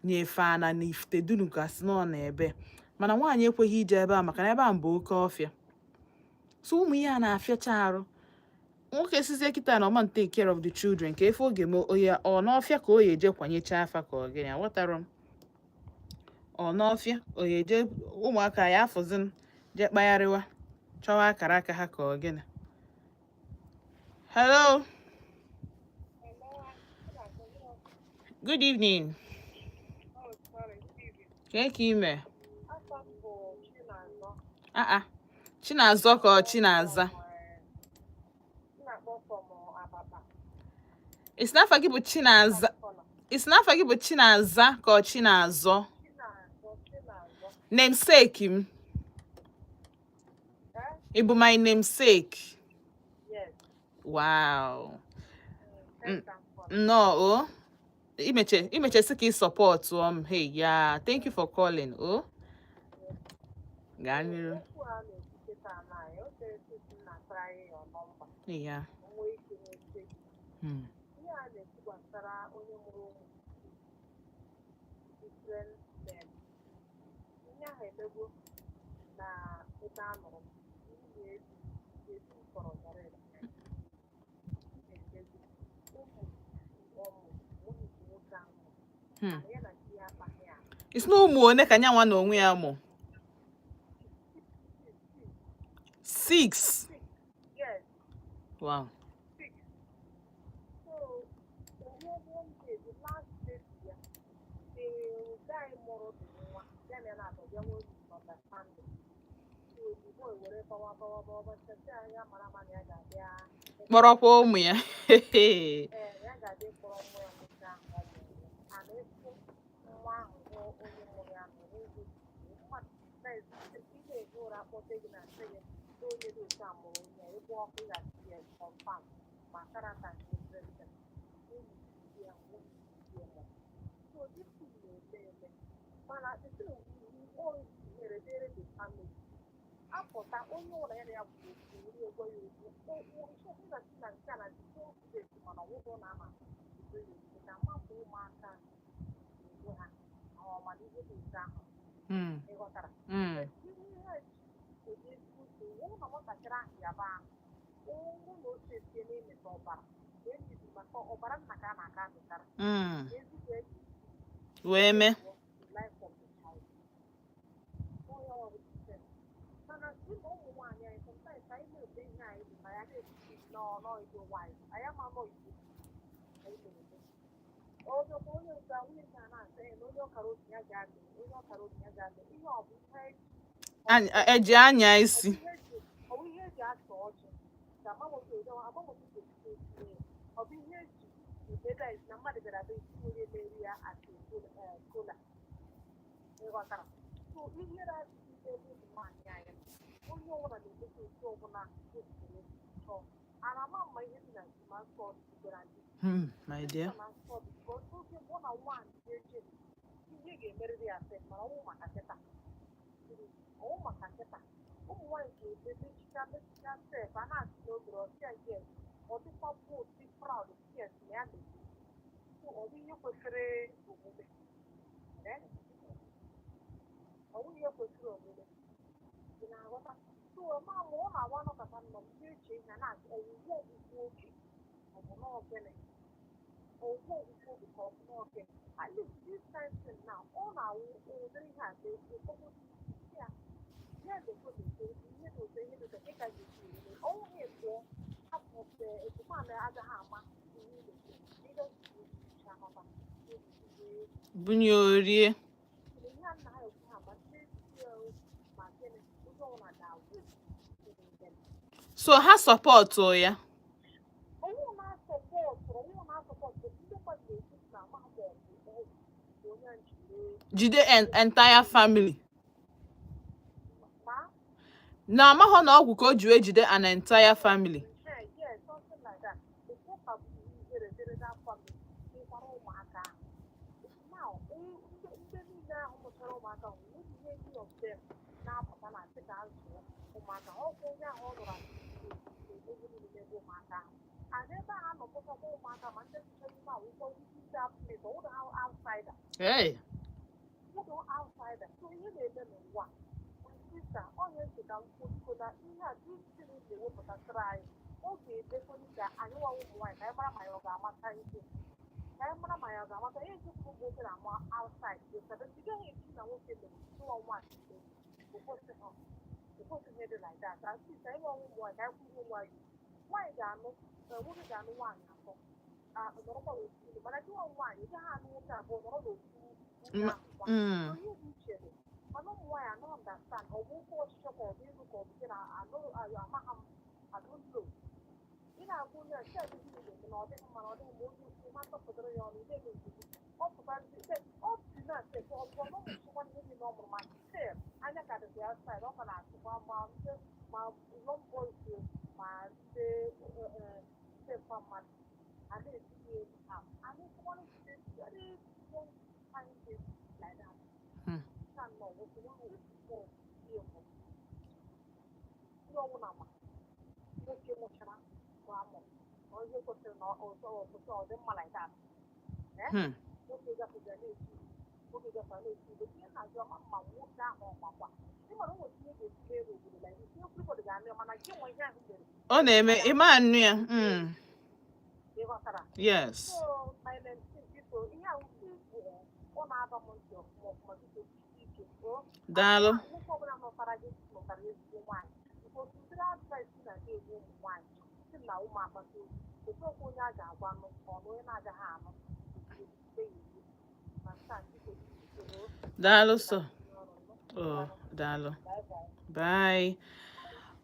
nyefe ana na ifite dunu ka sị na ọ na ebe, mana nwaanyị ekweghị ije ebe a maka na ebe a bụ oke ọfịa. So ụmụ ihe a na-afịacha arụ. Nwoke sizie kịta na ọma take care of the children, ka efe oge me onye ọ n'ọfịa ka o ya eje kwanyecha afa ka ọ gịnị, aghọtara m. Ọ n'ọfịa o ya eje, ụmụaka ya afụzin je kpagharịwa chọwa akara aka ha ka ọ gịnị. Hello, good evening. Kee ka ime? Ah ah, Chinazọ ka ọ Chinaza? Na-akpọ from Ababa. Isi n'afa gị bụ Chinaza? Isi n'afa gị bụ Chinaza ka ọ Chinazọ? Chinazọ, Chinazọ. Namesake m. Ị bụ my namesake? Yes. Wow. First and foremost. Nnọọ o. Imeche imeche sị ka ị support m. Hey ya, thank you for calling o. Gaa n'iru. Okwu a na-ekwu kịta na o tere sisi na try your number. Ya. Nwee ike nweta gị. Ihe a na-ekwu gbasara onye mụrụ ụmụ different men. Ihe ahụ emego na ebe a nụrụ m, nwunye di ebi m kpọrọ nyara emezi ụmụ ọmụ nwunye nke nwoke ahụ mụrụ. Mana ya na di ya akpaghị ya. Isi na ụmụ one ka nyanwa na onwe ya mụ? Six. Yes. Wow. Six. So, the one day, the last day ya, the guy mụrụ the nwa, ya na ya na-atọ bịa nwee misunderstanding. So, the boy were bawa bawa bawa bawa, sị ya mara ma na ya ga-abịa Kpọrọkwa ụmụ ya. Ee, ya ga-abịa kpọrọ nwa ya nwoke ahụ ọ mụrụ ya. And ịfụ nwa ahụ hụ onye mụrụ ya nọ n'ego mmadụ na ị na-ehi ụra kpọte gị na sị gị na onye dị otu a mụrụ onye ya, ebe ọkụ ị ga-asị ya confirm ma character nke everything. Ụmụ ya nwunye ya mụrụ. So this thing na-eme eme, mana the thing o mere dịrị the family apụta, onye ụlọ ya na ya bụ okwu were ego ya okwu okwu ịchọpụ na si na nke a na the same place, mana ọwụghị na ama ego ya okwu ka mapụ ụmụaka na-enwe ha ọ mana ihe dị otu ahụ. Ịghọtara? Ihe ha ji onye ezigbo nsogbu wụ na nwatakịrị ahụ yaba ahụ ụrụ na ose sie n'ịmịta ọbara na enyiri maka ọbara nna ka a na-aka amịtara ezigbo eji Wee mee. The life of the child. Onye ọ bụ the mana dị na ụmụ nwaanyị anyị, sometimes anyị na-eme ihe anyị dị ma ya na-ekwuchi nọọ nọọ ịdị wise, anyị ama nọ igbo anyị na-eme onye kwa onye nke a, nwunye nke a na-asị ya na onye ọkara obi ya ga-amị, onye ọkara obi ya ga-amị ihe ọ bụ ihe Eji anya isi. Ọ bụ ihe eji achọ ọchị. Amamotu ga-esi etinye ya. Ọ bụ ihe eji ebe na mmadụ bịara be isi onye meri ya asị kola, ịghọtara? So ihere adịghị ebe ụmụ nwaanyị anyị nọ. Onye ọbụla na-emeta otu ọbụla esiri chọọ. Ana ama mma ihe dị na ma nsọ dịgara adị. My dear. Na nsọ dị ka oge mụ na nwaanyị ga-eche ihe ga-emerịrị ya sef, mana ọnwụ maka kịta, ọnwụ maka kịta, ụmụ nwaanyị ga-eme mechicha mechicha sef, a na-asị na obere ọsịa, yes, ọ dịkwa bold, dị proud, yes, na ya na-eme. So ọ bụ ihe kwesịrị omume. Eh? Ọ bụ ihe kwesịrị omume, ị na-aghọta? So ma ma ọ na-awa anọkọta nnọọ m na-eche ihe na-asị ọwụwụ ọgwụgwụ oge, ọ bụ n'ogene ọwụwụ ọgwụgwụ oge ka ọ bụ n'ogene. At least this kind thing now, ọ na-awụ ụdịrị ihe a na-ekwu ụfọdụ ya ya na-ekwe na-ekwe ihe dị ụtọ, ihe dị ụtọ, ka ga-esi eme ọnwụ ha pụọ hapụ etumanụ agaghị ama ihe ị na-ekwu ịga amata. Bunye orie. Ihe a na ekwu ha ma ndị isi ma gịnị ụzọ ọbụla ga-agwụ. So ha support ya. Ọnwụ na-asọpọtụ, ọnwụ na-asọpọtụ. Ndị mmadụ na-ekwu na ama ma ọ bụ ọgwụ onye njiri Jide an entire family. Ma Na amaghọ na ọgwụ ka o ji wee jide an entire family. Ee, yes, something like that. Ofu ụka bụ ihe ihere dịrị na family ịkwara ụmụaka ahụ. Now, ndị niile ahụ mụchara ụmụaka ahụ, nwunye ihe any of them na-apụta na asị ka a zụọ ụmụaka. Ọkwa onye ahụ ọ nọrọ ego niile n'ebe ụmụaka ahụ and ebe a nọ mụtakwa ụmụaka, ma ndị nche n'ime akwụkwọ ndị that place, ọ wụrụ outsider. Hey. Wụrụ outsider. So ihe na-eme n'ụwa, my sister, onye ntị ka m kwuo na ihe a this thing na-ewepụtasịrị anyị, ọ ga-emekwanụ ka anyị nwa ụmụ nwaanyị, ka anyị mara ma ya ọ ga-amata ihe, ka anyị mara ma ya ọ ga-amata ihe nke ụmụ nwoke na-ama outside. Ị gaghị esi na nwoke mere nwa nwaanyị o kwesịghị ịdị like that. At least anyị nwa ụmụ nwaanyị, ka anyị kwụrụ nwaanyị, nwaanyị ga-anụ, nwoke ga-anụ nwaanyị atọ, nọrọkwa n'ofu ụlọ, mana gị nwa nwaanyị, ị gaghị anụ nwoke abụọ nọrọ n'ofu ụlọ ahụ kwa. Onye dị iche dị, mana ụmụ nwaanyị anọ understand. Ọ bụ oke ọchịchọ ka ọ bụ ego ka ọ bụ gị na anụ amaghị m. I don't know. Ị na-agwa onye a nke a dịghị na-eme na ọ dịghị mma, na ọ dịghị mma, onye ukwu ma tọpụtara ya ọnụ ide nsogbu. Ọ pụtara ọ dị na ase ọ bụ na ụmụ nwanne niile ọ mụrụ, ma still anya ka dịkwa ya side. Ọ ka na-achịkwa ma ndị ma young boys, ma ndị mpa mmadụ a na-etinye ego ha a na-etinye very young fine baby like that. Na nnọọ nwoke nwa nwoke ihe mụ ndị ọbụla ma nwoke mụchara bụ amụ na ihe kwesịrị na ọzọ ọkwụsị ọ dị mma like that. Nwoke gafere na-eti, nwoke gafere na-eti igbo ihe na-ajụ ama mma nwoke ahụ ọmakwa. Ị mara o nwere ihe ga-esi n'elu obodo like this, everybody ga-anụ ya, mana gị nwe ihe ahụ mere. Ọ na-eme ịma anụ ya. Ị ghọtara? Yes. So my name, biko, ihe ahụ na-ekwu, ọ na-aba m ntị ọfụma ọfụma. Biko, ike o. Daalụ. Nwoke ọbụla nụtara gị nụtara ezigbo nwaanyị nke otu ụdịrị advice na-aga enye ụmụ nwaanyị si na ụmụ akpata oyi otu onye a ga-agwa nụ ọnụ onye na-agaghị anụ ezigbo ya iwu na nke a. Biko, usoro. Daalụ so. Oh, daalụ. Bye.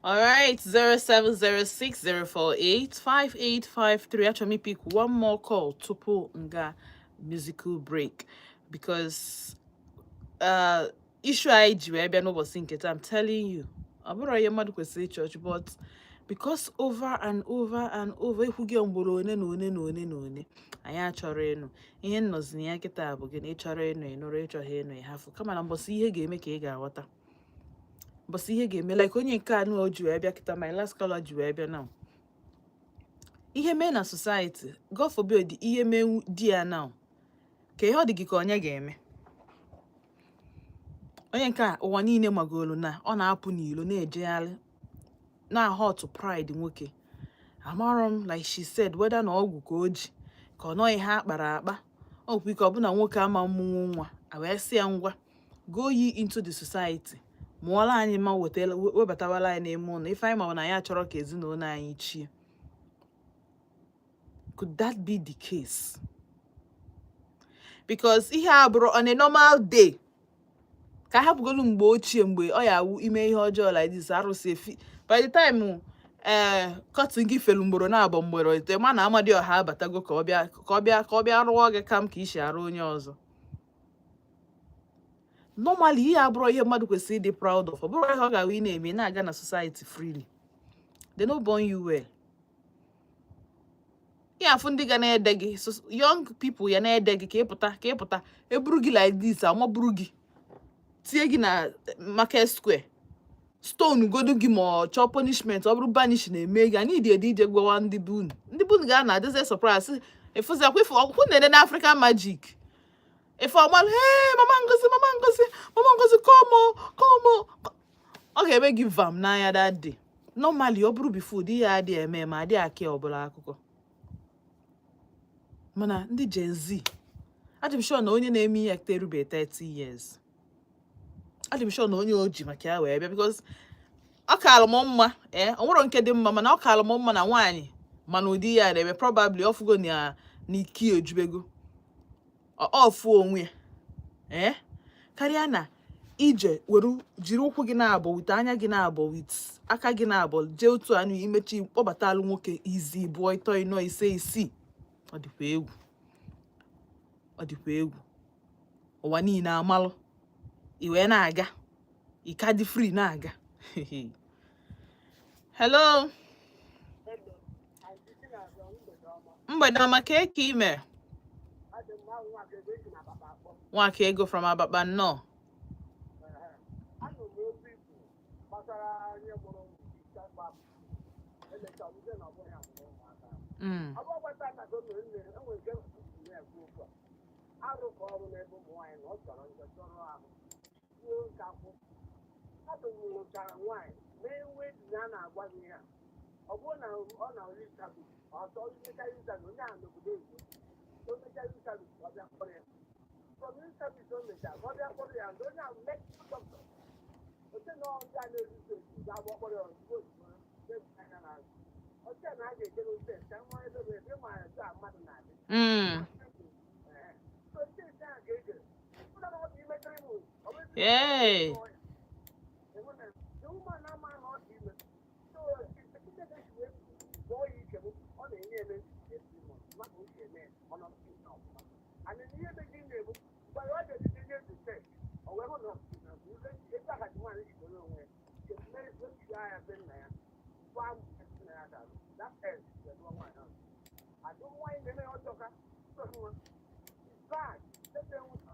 All right, 07060485853. Actually, pick one more call tupu nga musical break because issue anyị ji wee bịa n'ụbọchị nke taa, I'm telling you, ọ bụrụ ihe mmadụ kwesịrị chọọchị, but because over and over and over ekwughị ugboro one na one na one na one, anyị achọrọ ịnụ ihe nnọzi na ya kịta bụ gị na ịchọrọ ịnụ, ịnụrụ, ịchọghị ịnụ, ịhafụ. Kama na mbọsị ihe ga-eme ka ị ga-aghọta, mbọsị ihe ga-eme, like onye nke anụ o ji wee bịa kịta, my last caller ji wee bịa now, ihe mee na society, God forbid, ihe mee di ya now, ka ihe ọ dị gị ka onye ga-eme. Onye nke a ụwa niile magolu na ọ na-apụ n'ilo na-ejegharị na hot pride nwoke. Amarọ m, like she said, whether na ọgwụ ka o ji ka ọ nọghị ha akpara akpa ọgwụ ike, ọbụna nwoke ama mmụnwụ nwa a wee sị ya ngwa, go ye into the society, mụọla anyị ma wetala webatawala anyị n'ime ụlọ. Ife anyị ma bụ na ya chọrọ ka ezinụlọ anyị chie. Could that be the case? Because ihe a bụrụ on a normal day, ka a hapụgolu mgbe ochie, mgbe ọ ya awụ ime ihe ọjọọ like this, arụsị efi by the time Ee, curtain gị felu mgboro na-abọ, mgboro ite, ma na Amadioha abatago ka ọ bịa, ka ọ bịa, ka ọ bịa rụọ gị kam ka isi arụ onye ọzọ. Normally, ihe abụrụ ihe mmadụ kwesịrị ịdị proud of. Ọ bụrụ ihe ọ ga-awụ ị na-eme, ị na-aga na society freely. They no born you well. Ị afụ ndị ga na-ede gị, young people ya na-ede gị ka ị pụta, ka ị pụta, eburu gị like this, amaburu gị, tie gị na market square, stone godu gị, ma ọ chọọ punishment. Ọ bụrụ banish na-eme gị, anyị dị ede ije gwawa ndị be unu. Ndị be unu ga na adịzie surprise. Ịfụzi akwa ife ọkwụ na-ede na African Magic, ife ọmalụ. Hey, Mama Ngozi, Mama Ngozi, Mama Ngozi, come o, come o. Ọ ga-eme gị vam n'anya that day. Normally, ọ bụrụ before, ụdị ya adịghị eme, ma adịghị akị ọbụla akụkọ. Mana ndị Gen Z, adị m sure na onye na-eme ihe ekte erube 30 years. Adị m sure na onye o ji maka ya wee bịa, because ọ kaala m mma. Ee, o nwere nke dị mma, mana ọ kaala m mma na nwaanyị, mana ụdị ya na-eme, probably ọfụgo na n'iki ejubego ọfụ onwe ya. Ee, karịa na ije were jiri ụkwụ gị na-abọ, with anya gị na-abọ, with aka gị na-abọ, jee otu anụ imechi kpọbatalụ nwoke izi bụọ, ịtọ, ịnọ, ise, isii. Ọ dịkwa egwu, ọ dịkwa egwu. Ụwa niile amalụ, i wee na-aga, ị ka dị free na-aga. Hello. Mgbede ọma. Ka eke ime nwaka ego from Abakpa, nnọọ. Anụ m okwu ikwu gbasara onye mụrụ ụmụ ise gba emechaa ọbụzie na ọ bụghị ya mụrụ ụmụaka. Ọ bụ ọgbata aka ka o mere nne enwere nke na-ekwu okwu a arụ ka ọrụ n'ebe ụmụ nwaanyị na ọ chọrọ njọ, chọrọ ahụ ruo nkakwụ mmadụ nwụchara nwaanyị mee wedding a na-agwa gị ya. Ọ bụrụ na ọ na-ori service ọtọ, imecha service onye ahụ n'obodo oyibo, o mechaa service, ọ bịa kpọrọ ya from service o mechara, ọ bịa kpọrọ ya ndị onye ahụ medical doctor oche na ndị a na-erite ezu ga-agba kpọrọ ya ozugbo ozugbo na-ebu anya n'azụ oche na a ga-eje n'oche nche nwa ebe bụ ebe ma etu a mmadụ na-adị. So ndị nche ahụ ga-eje ụlọ na ọ dị ime 3 months, ọ bụ Hey. The woman ama na ọ dị ime, so Chineke si wee bụọ ya ike bụ ọ na-enye eme every month maka o si eme ya, ọ nọ ọfụma. And ihe meji na-ebu mgbe ọ ga-ejide nye the test, ọ wee hụ na ebe akaji nwaanyị jidere onwe ya mechie ya be nna ya, gwa nna ya dara that end wee lụọ nwaanyị ahụ. Adụ nwaanyị na-eme ya ọjọọ ka nwa bad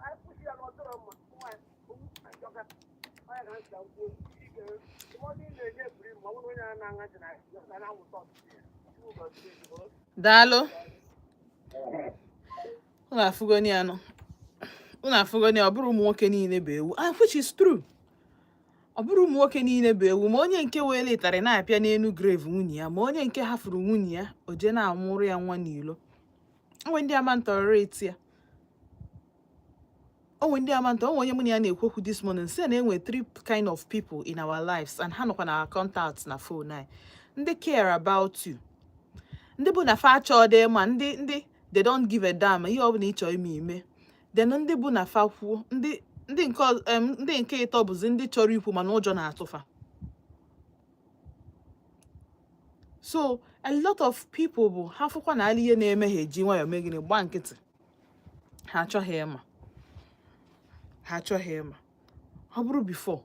anyị kwụsị ya na ọ dọrọ mma nwaanyị ajọka. Onye ka nsa kwuo ike ụfọdụ ị na-enye biri ma ọ bụrụ onye a na-aṅa ntị na na-amụta ọtụtụ ya. Chukwu gọzie gị. Daalụ. Unu afụgoni ya nụ, unu afụgoni ya. Ọ bụrụ ụmụ nwoke niile bụ ewu, ah, which is true. Ọ bụrụ ụmụ nwoke niile bụ ewu, ma onye nke were ịtarị na-apịa n'elu grave nwunye ya, ma onye nke hafuru nwunye ya o jee na-amụrụ ya nwa n'ilo. Onwe ndị ama tolerate ya, onwe ndị ama nta. Onwe onye mụ na ya na-ekwu okwu this morning sị na enwe three kind of people in our lives, and ha nọkwa na contacts na phone anyị: ndị care about you, ndị bụ na fa achọ dị ma ndị they don't give a damn, ihe ọbụla ị chọrọ ime ime. Then ndị bụ na fa kwuo, ndị nke ndị nke ịtọ bụzi ndị chọrọ ikwu mana ụjọ na-atụfa. So a lot of people bụ ha fụkwa na ala ihe na-eme, ha eji nwayọọ mee gịnị? Gba nkịtị. Ha achọghị ịma, ha achọghị ịma. Ọ bụrụ before.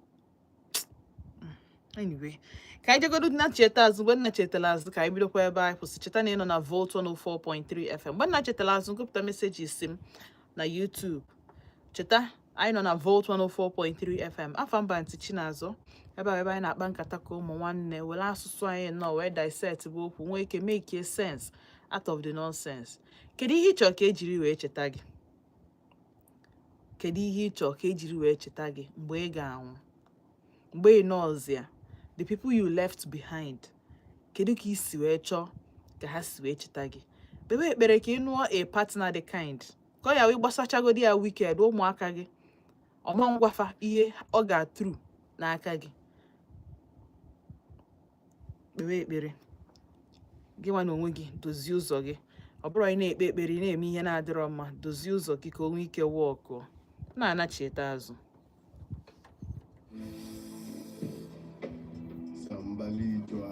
Anyway, ka anyị jegodo nna cheta azụ. Mgbe nna chetara azụ, ka anyị bidokwa ebe anyị kwụsị. Cheta na ị nọ na Volt 104.3 FM. Mgbe nna chetara azụ, gụpụta message si m na YouTube. Cheta, anyị nọ na Volt 104.3 FM. Afa mba ntị Chinazụ ebe a, ebe anyị na-akpa nkata ka ụmụ nwanne, were asụsụ anyị nnọọ wee dissect bụ okwu, nwee ike make sense out of the nonsense. Kedu ihe ị chọrọ ka ejiri wee cheta gị? Kedu ihe ị chọrọ ka ejiri wee cheta gị mgbe ị ga-anwụ, mgbe ị nọọzi ya? The people you left behind, kedu ka ị si wee chọọ ka ha si wee cheta gị? Kpebe ekpere ka ị nụọ a partner dị kind, ka ọ ya wee gbasachagodi ya wicked, ụmụaka gị ọma ngwafa ihe ọ ga-atru n'aka gị. Kpewe ekpere gị nwa na onwe gị, dozie ụzọ gị. Ọ bụrụ ị na-ekpe ekpere, ị na-eme ihe na-adịrọ mma. Dozie ụzọ gị ka o nwee ike wọkụọ na-anachieta azụ. Sambalidwa.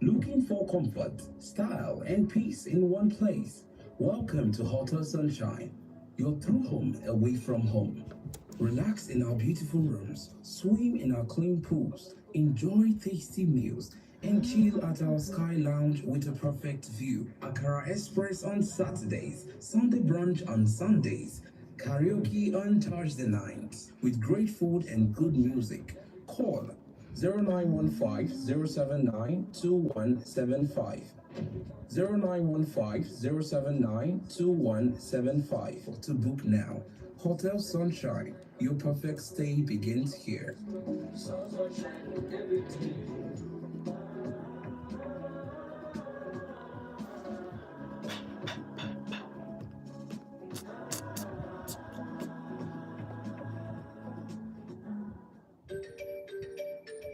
Looking for comfort, style, and peace in one place? Welcome to Hotel Sunshine, your true home away from home. Relax in our beautiful rooms, swim in our clean pools, enjoy tasty meals, and chill at our Sky Lounge with a perfect view. Akara Express on Saturdays, Sunday brunch on Sundays, karaoke on Thursday nights, with great food and good music. Call 0915 079 2175. 0915 079 2175 to book now. Hotel Sunshine, your perfect stay begins here.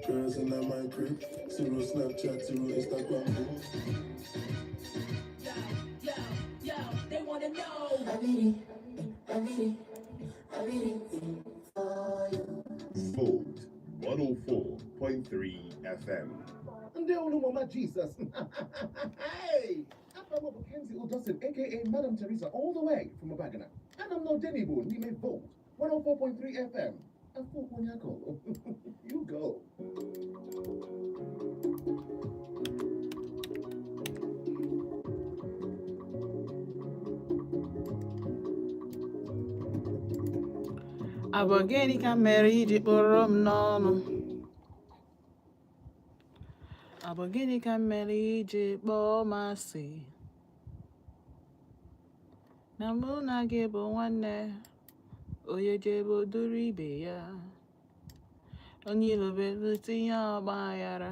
Girls in my crib, zero Snapchat, zero Instagram. Volt 104.3 FM. Ndị olu mama Jesus. Hey! Afam bụ Kenzie Odossin, aka Madam Teresa, all the way from Abagana. And I'm not Denibu, n'ime Volt 104.3 FM. Afọ Onyako. You go. Abụ gịnị ka mere iji kpụrụ m n'ọnụ? Abụ gịnị ka mere iji kpọọ m asị? Na mụ na gị bụ nwanne, onye jebe o duru ibe ya. Onye ilo belu tinye ọgba aghara.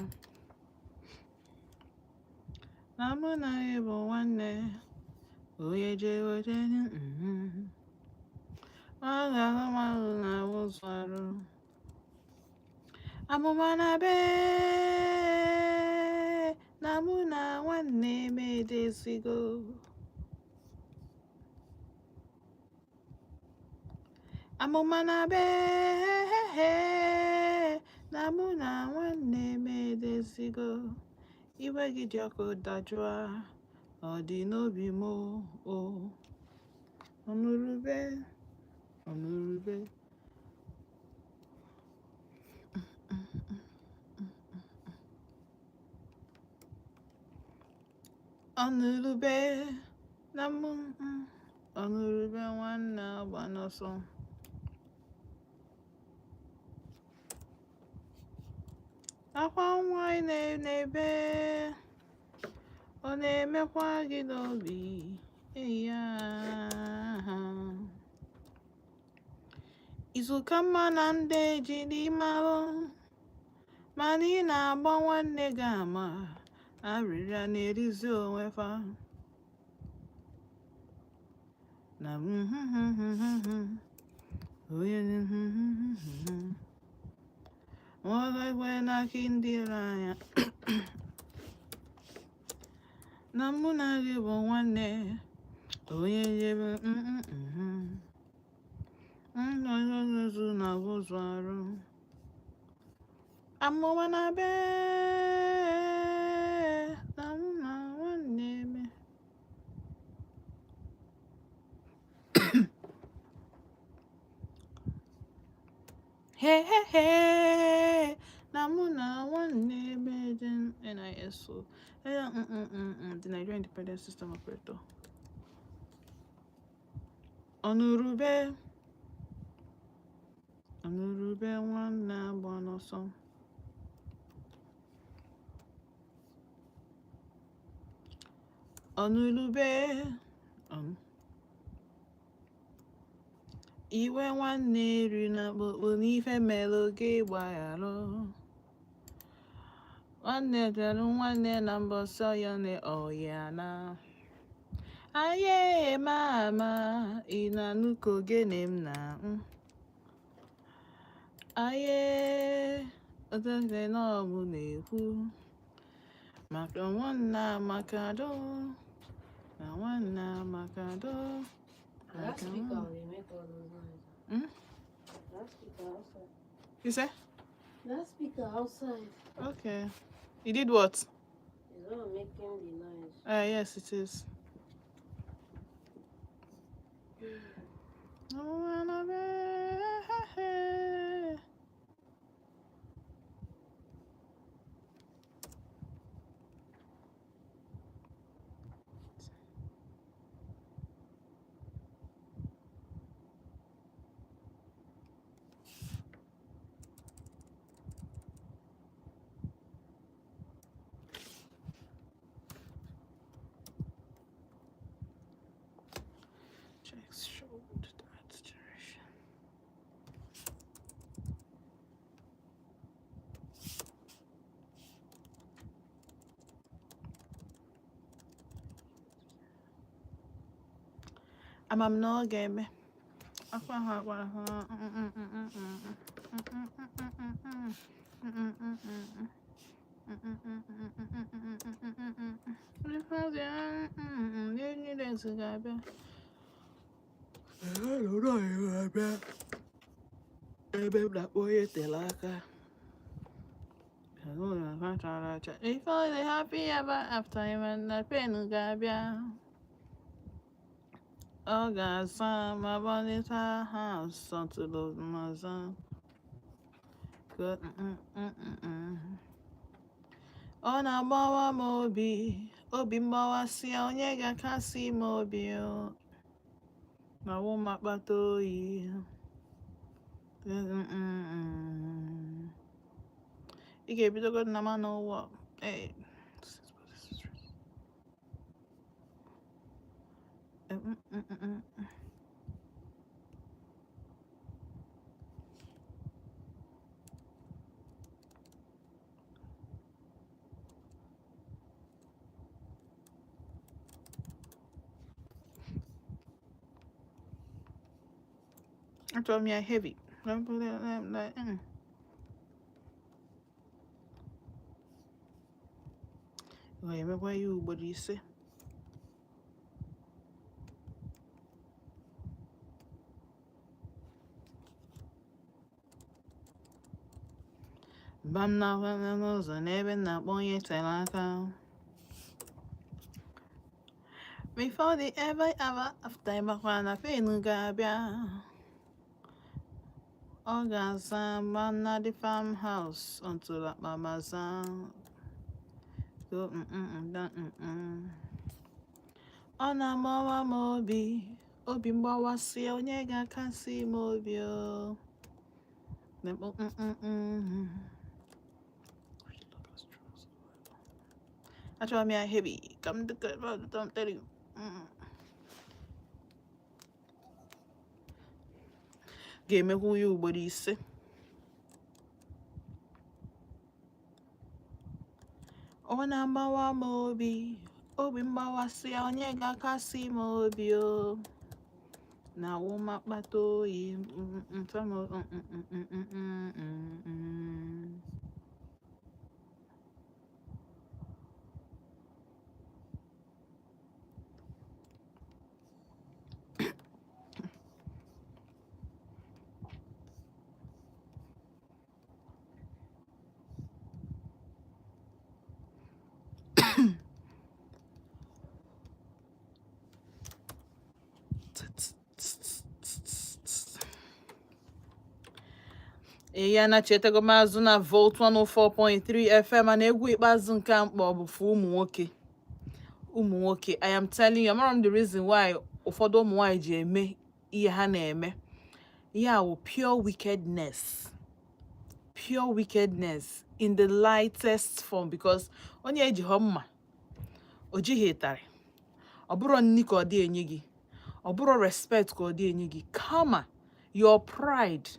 Na mụ na gị bụ nwanne, onye jebe o jere Ọ ga-ahụ mmadụ na-awụzụ arụ. Amụma na-abịa na mụ na nwanne m edezigo. Amụma na-abịa na mụ na nwanne m edezigo. Iwe gị dị ọkụ dajụa, ọ dị n'obi m o. Ọnụrụbe, ọnụrụbe. Ọnụrụbe na mụ ọnụrụbe nwanne agba n'ọsọ. Akwa nwa ị na-ebe, ọ na-emekwa gị n'obi ya. Izu ka mma na ndị ejiri malụ, mana ị na-agba nwanne gị ama, arịrịa na-erizi onwe fa. Na onye nwoke n'aka ndị iro anya. Na mụ na gị bụ nwanne, onye jebe nzu na ụzọ arụ. Amụma na-abịa na mụ na nwanne m. Hey, hey, hey. Na mụ na nwanne m dị NISO. The Nigerian Independent System Operator. Ọnụrụbe, ọnụrụbe nwanne agba n'ọsọ. Ọnụrụbe, iwe nwanne eri na kpokpo n'ife melụ gị gbagharụ. Nwanne bịarụ nwanne na mbọsọ ya na ọya na. Aye mama, ị na-anụ ka ogene m na Aye, odebe na ọ bụ na-ekwu maka nwanne amakado na nwanne amakado. That Maka speaker nwanne. will make all those noises. Hmm? That speaker outside. You say? That speaker outside. Okay. You did what? The one making the noise. Yes, it is. I wanna be. Checks showed that duration. Ama m na ọ ga-eme. Akwa ha gwara ha. Ndị ga-abịa. Ebe m na-akpọ onye tere aka. If only happy ever after him na pain ga-abịa. Ọ ga-asa ma bọlịta ha sọtụrụ maza. Ọ na-agbawa m obi, obi mgbawasịa onye ga-akasi m obi o. Na wụ m akpata oyi. Ị ga-ebidogo na ma n'ụwa. Hey. Achọrọ m ya heavy. Ọ ga-emekwa ya ugboro 5. Mba m na-agwa n'ụzọ n'ebe m na-akpọ onye tere aka. Before the ever ever after ịmakwa na pain ga-abịa. Ọ ga-aza mba na the farmhouse until akpa maza. Go da Ọ na-agbawa m obi, obi mgbawasị onye ga-akasi m obi o. Achọrọ m ya heavy ka m dịka m tell you. Ga-emekwa ya ugboro 5. Ọ na-agbawa m obi, obi mgbawasị onye ga-akasi m obi o. Na wụ m akpata oyi. Ya na chetego m azụ na Volt 104.3 FM na egwu ikpeazụ nke a mkpọ bụ fụ ụmụ nwoke. Ụmụ nwoke, I am telling you, amara m the reason why ụfọdụ ụmụ nwaanyị ji eme ihe ha na-eme. Ihe a wụ pure wickedness. Pure wickedness in the lightest form, because onye ejighọ mma, o jighị ịtarị, ọ bụrụ nni ka ọ dị enye gị, ọ bụrụ respect ka ọ dị enye gị, kama your pride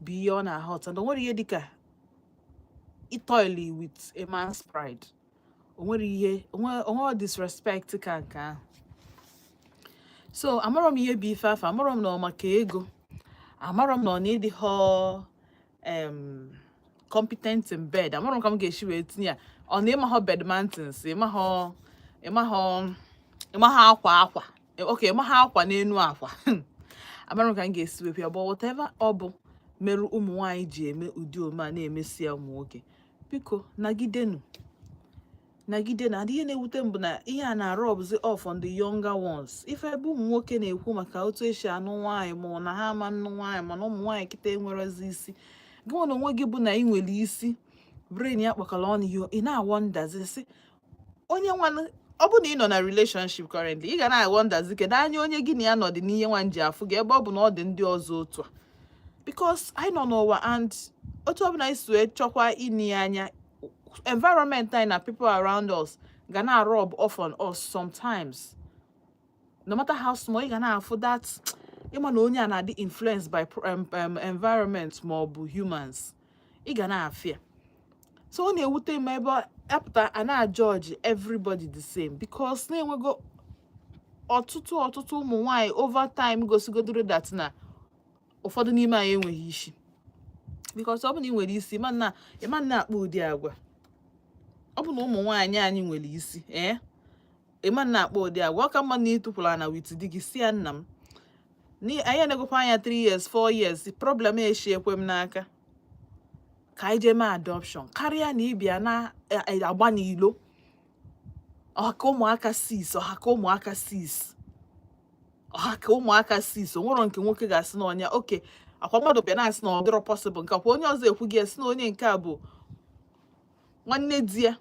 bụ ihe ọ na-ahọta. And o nwere ihe dịka itoili with a man's pride. O nwere ihe onwe disrespect ka nke ahụ. So amarọ m ihe bụ ife afọ, amarọ m na ọ maka ego, amarọ m na ọ na ịdịghọ competent in bed, amarọ m ka m ga-esi wee tinye ya. Ọ na ịmahọ bed mantins, ịmahọ akwa akwa, okay, ịmahọ akwa n'enu akwa. Amarọ m ka m ga-esi wee ya, but whatever ọ bụ mere ụmụ nwaanyị ji eme ụdị ome a na-emesi ya ụmụ nwoke, biko nagidenu. Nagide na ihe na-ewute m bụ na ihe a na-arubzi off on the younger ones. Ife ebe ụmụ nwoke na-ekwu maka otu esi anụ nwaanyị, ma ọ na ha ama nnụ nwaanyị, mana ụmụ nwaanyị kịta enwerezi isi. Gị nwa na onwe gị bụ na ị nwere isi, brain ya kpakọrọ ọnụ, ihe ị na-awonderzi sị onye nwanụ, ọ bụ na ị nọ na relationship currently, ị ga na-awonderzi kedu anya onye gị na ya nọ dị n'ihe nwa ji afụ gị, ebe ọ bụ na ọ dị ndị ọzọ otu a, because anyị nọ n'ụwa and otu ọbụla anyị si wee chọkwa ịnị ya anya, environment anyị na people around us ga na-rub off on us sometimes. No matter how small, ị ga na-afụ that ịma na onye a na-adị influenced by environment ma ọ bụ humans, ị ga na-afụ ya. So ọ na-ewute m ebe apụta a na-judge everybody the same, because na-enwego ọtụtụ ọtụtụ ụmụ nwanyị over time gosigodoro that na ụfọdụ n'ime anyị enweghị isi, because ọ bụ na ị nwere isi, ịma na akpa ụdị agwa. Ọ bụ na ụmụ nwaanyị anyị nwere isi, ee, ịma na akpa ụdị agwa. Ọ ka mma na ịtụpụrụ na with di gị, si ya, "Nna m, anyị enegokwa anya 3 years, 4 years, problem eshi ekwe m n'aka, ka anyị jee mee adoption," karịa na ịbịa na-agba n'ilo ọha ka ụmụaka 6, ọha ka ụmụaka 6, ọha ka ụmụaka 6. O nwero nke nwoke ga-asị na ọnya oke akwa mmadụ bịa na-asị na ọ dịrọ possible. Nke akwa onye ọzọ ekwu gị esi na onye nke a bụ nwanne di ya,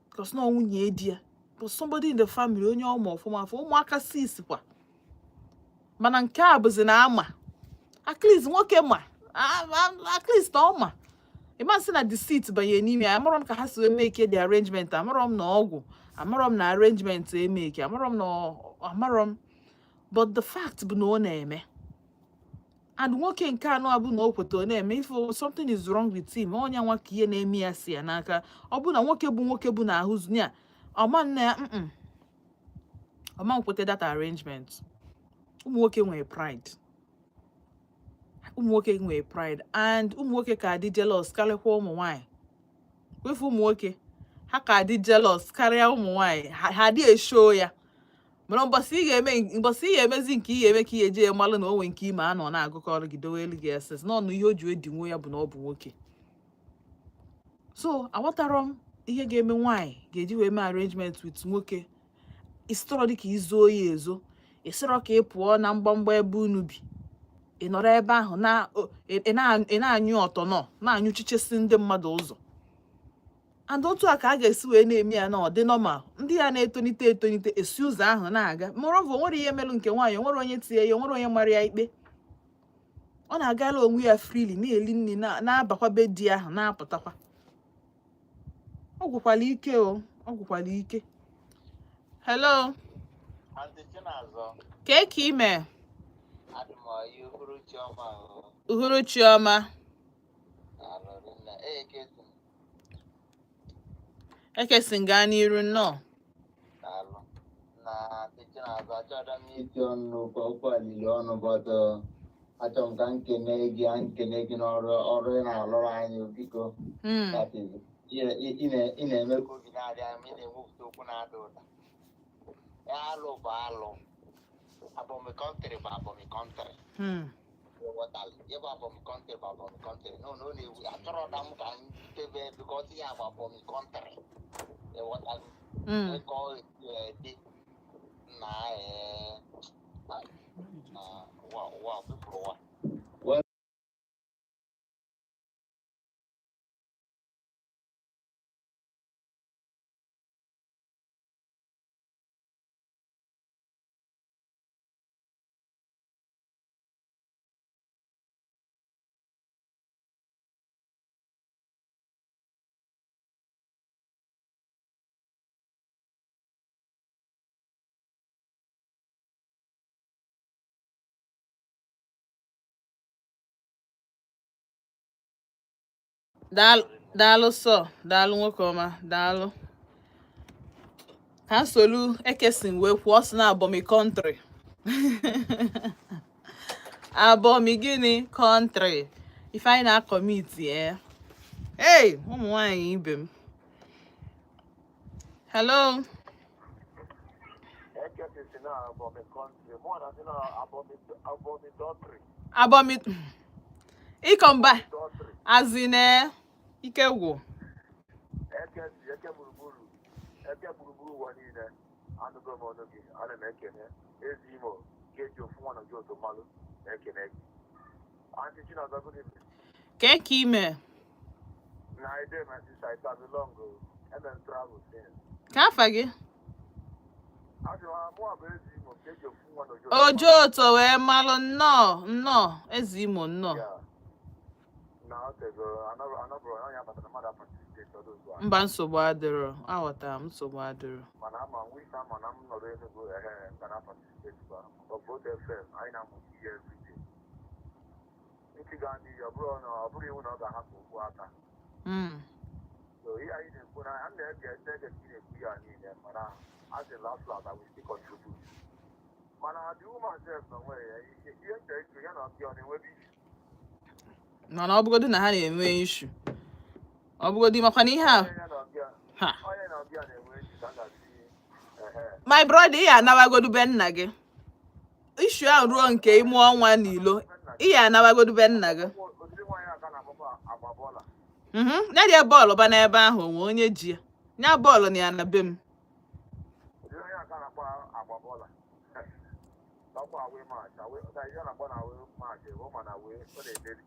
because na ọ nwunye di ya, but somebody in the family, onye ọma ọfụma afọ ụmụaka 6 kwa. Mana nke a bụzi na ama at least nwoke ma at least na ọ ma ịma sị na deceit banye n'ime ya. Amarọ m ka ha si wee make the arrangement, amarọ m na ọgwụ, amarọ m na arrangement emeke, amarọ m na amarọ m, but the fact bụ na ọ na-eme. And nwoke nke anọ abụ na o kweta ọ na-eme, if something is wrong with him, onye nwa ka ihe na-eme ya si ya n'aka. Ọ bụ na nwoke bụ nwoke bụ na ahụ ya ọma nna ya, ọma nkwete that arrangement. Ụmụ nwoke nwere pride, ụmụ nwoke nwere pride, and ụmụ nwoke ka adị jealous karịkwa ụmụ nwanyị. Kwefu, ụmụ nwoke ha ka adị jealous karịa ụmụ nwanyị. Ha adị eshow ya, mana mbọsị ị ga-eme, mbọsị ị ga-emezi nke ị ga-eme, ka ị ga-eji malụ na o nwee nke ime a nọ na-agụkọrọ gị, dowe elu gị ss n'ọnụ. Ihe o ji edinwo ya bụ na ọ bụ nwoke. So aghọtarọ m ihe ga-eme nwaanyị ga-eji wee mee arrangement with nwoke ịsịtọrọ dịka izuo ya ezo, ịsịrọ ka ị pụọ na mgbamgba ebe unu bi, ị nọrọ ebe ahụ na ị na-anyụ ọtọ nọ na-anyụchichesi ndị mmadụ ụzọ. And otu a ka a ga-esi wee na-eme ya na ọ dị normal. Ndị ya na-etonite etonite esi ụzọ ahụ na-aga. Moreover, o nwere ihe melụ nke nwaanyị, o nwere onye tinye ya, o nwere onye mara ya ikpe. Ọ na-agala onwe ya freely, na-eli nri, na-abakwa be di ahụ, na-apụtakwa. Ọ gwụkwala ike o, ọ gwụkwala ike. Hello. Aunty Chinazọ. Kee ka ime? Adị m ọyị, uhuruchi ọma o. Uhuruchi ọma. Daalụ rinne. Ee, kesi m. Ekesi, gaa n'iru, nnọọ. Daalụ. Na Aunty Chinazọ, achọrọ m iti ọnụ ka okwu alili ọnụ, but achọrọ m ka m kene gị, nkene gị n'ọrụ ọrụ ị na-alụrụ anyị, biko. That is, ị na-eme ka obi na-adị anyị, ị na-ewepụta okwu na-ada ụda. Ya alụ bụ alụ. Abọmị country bụ abọmị country. Ghọtara? Ebe abọmị country bụ abọmị country. No, no, na-ewu achọrọ na m ka m tebe because ya bụ abọmị country. Ịghọtara? Ka ọ dị na na ụwa ụwa kwepụrụ ụwa. Daalụ, daalụ sọ, daalụ nwoke ọma, daalụ. Ka nsolu ekesin wee kwuo, ọ sị na abọmi country, abọmi gịnị country, ife anyị na-acommit. Ee, hey, ụmụ nwanyị ibe m, hello. Ekesi si na abọmi country, mụ na si na abọmi abọmi dọtrị. Abọmi ịkọmba Dọtrị. Azine. Ike gwụ. Eke si eke gburugburu, eke gburugburu ụwa niile. Anụgo m ọnụ gị. Ana m ekene ezi Imo nke eji ofu nwa na gị otu mmalụ na-ekene gị. Aunty Chinaza, good evening. Kee ka ime? Na I dey, my sister. It has been long o. MM travel since. Ka afa gị? Asị m mụ bụ ezi Imo nke eji ofu nwa na oji otu mmalụ. Ojoto wee malụ. Nnọọ, nnọọ, eze Imo, nnọọ. Yeah. Na ọ tego anọbụrụ onye abatara mmadụ participate ọdụ otu a. Mba, nsogbu adịrọ. Aghọtara m, nsogbu adịrọ. Mana ama nwisi ama na m nọrọ Enugu, ehe, m ga na participate kwa. Ọ bụ Volt FM, anyị na-amụta ihe everyday. Ntị gaa n'iyi, ọ bụrụ na ọ bụrụ iwu na ọ ga-ahapụ okwu aka. So ihe anyị na-ekwu na a na-ege na-ege ka ị na-ekwu ya niile, mana as a last last, I will still contribute. Mana the woman sef na onwe ya, ihe nche ịjụ ya na ọbịa, ọ na-enwebe issue? Mana ọ bụgodu na ha na-enwe issue, ọ bụgodu makwa na ihe a Onye ya na ọbịa, ha onye na ọbịa na-enwe issue ka a ga-asị ehe. My brother, ị ya anawagodu be nna gị. Issue ahụ ruo nke ime ọnwa n'ilo, ị ya anawagodu be nna gị. Ụdịrị nwaanyị a ka na-akpọkwa agba bọọla. Ya rie bọọlụ ba n'ebe ahụ onwe onye ji ya nya bọọlụ na ya na be m. Ụdịrị onye a ka na-akpọ agba bọọla. Ọkwa away match, away, ihe na-akpọ na away match, ọ ma na away, ọ na-emeri.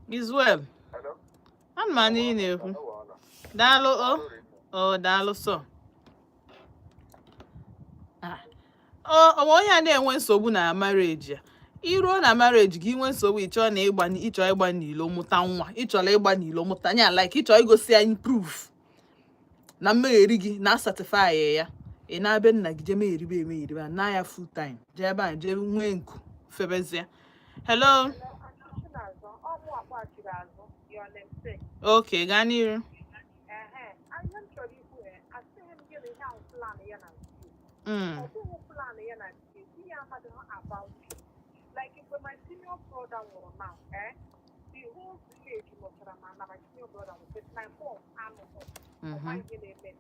Israel. Hello? Ana m anụ ị na-ekwu. Ọ wọọla. Daalụ o. Daalụ rinne. O daalụ sọ. Ah. O onwe onye a na-enwe nsogbu na marriage ya. Iruo na marriage gị, nwee nsogbu, ịchọ na ịgba, ịchọ ịgba n'ilo mụta nwa, ịchọrọ ịgba n'ilo mụta nya, like ịchọ igosi anyị proof na mmegheri gị na certify ya. Ị na-abịa nna gị jee megheribe emegheribe na ya full time, jee ebe a jee nwee nku febezie. Hello. Chinazọ, ọ mụ akpọghachiri azụ, your namesake. Okay, gaa n'iru. Ehe, ihe m chọrọ ikwu, asịghị m gị na ihe ahụ plan ya na di. Ọ bụghị plan ya na di, di ya amaghị about it. Like mgbe my senior brother nwụrụ now, the whole village nọchara na my senior brother nwụrụ, but my mom anụghị. Ọ ma ihe na-eme.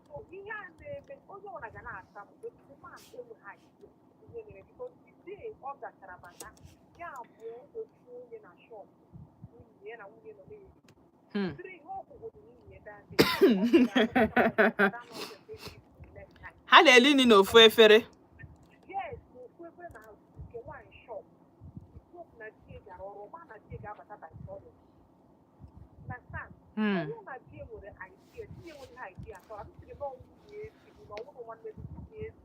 So ihe a na-eme, onye ọbụla ga na-ata m, but the man enweghị idea ihe mere, because the day ọ gachara bata, ya abụọ ofu onye na shop nwunye ya na nwunye nọ na-eri. Three ihe ọ kwụgoro nwunye that day, ọ gwara Ha na-eli nri n'ofu efere. Yes, n'ofu ebe na nke nwaanyị shop. Shop na di gara ọrụ, ma na di ga-abata by 7. Na taa, ọ bụrụ na di nwere idea, di enweghị idea atọ, a sịrị na ọ nwunye ezi bụ na ọ bụrụ nwanne gị nwunye ezi.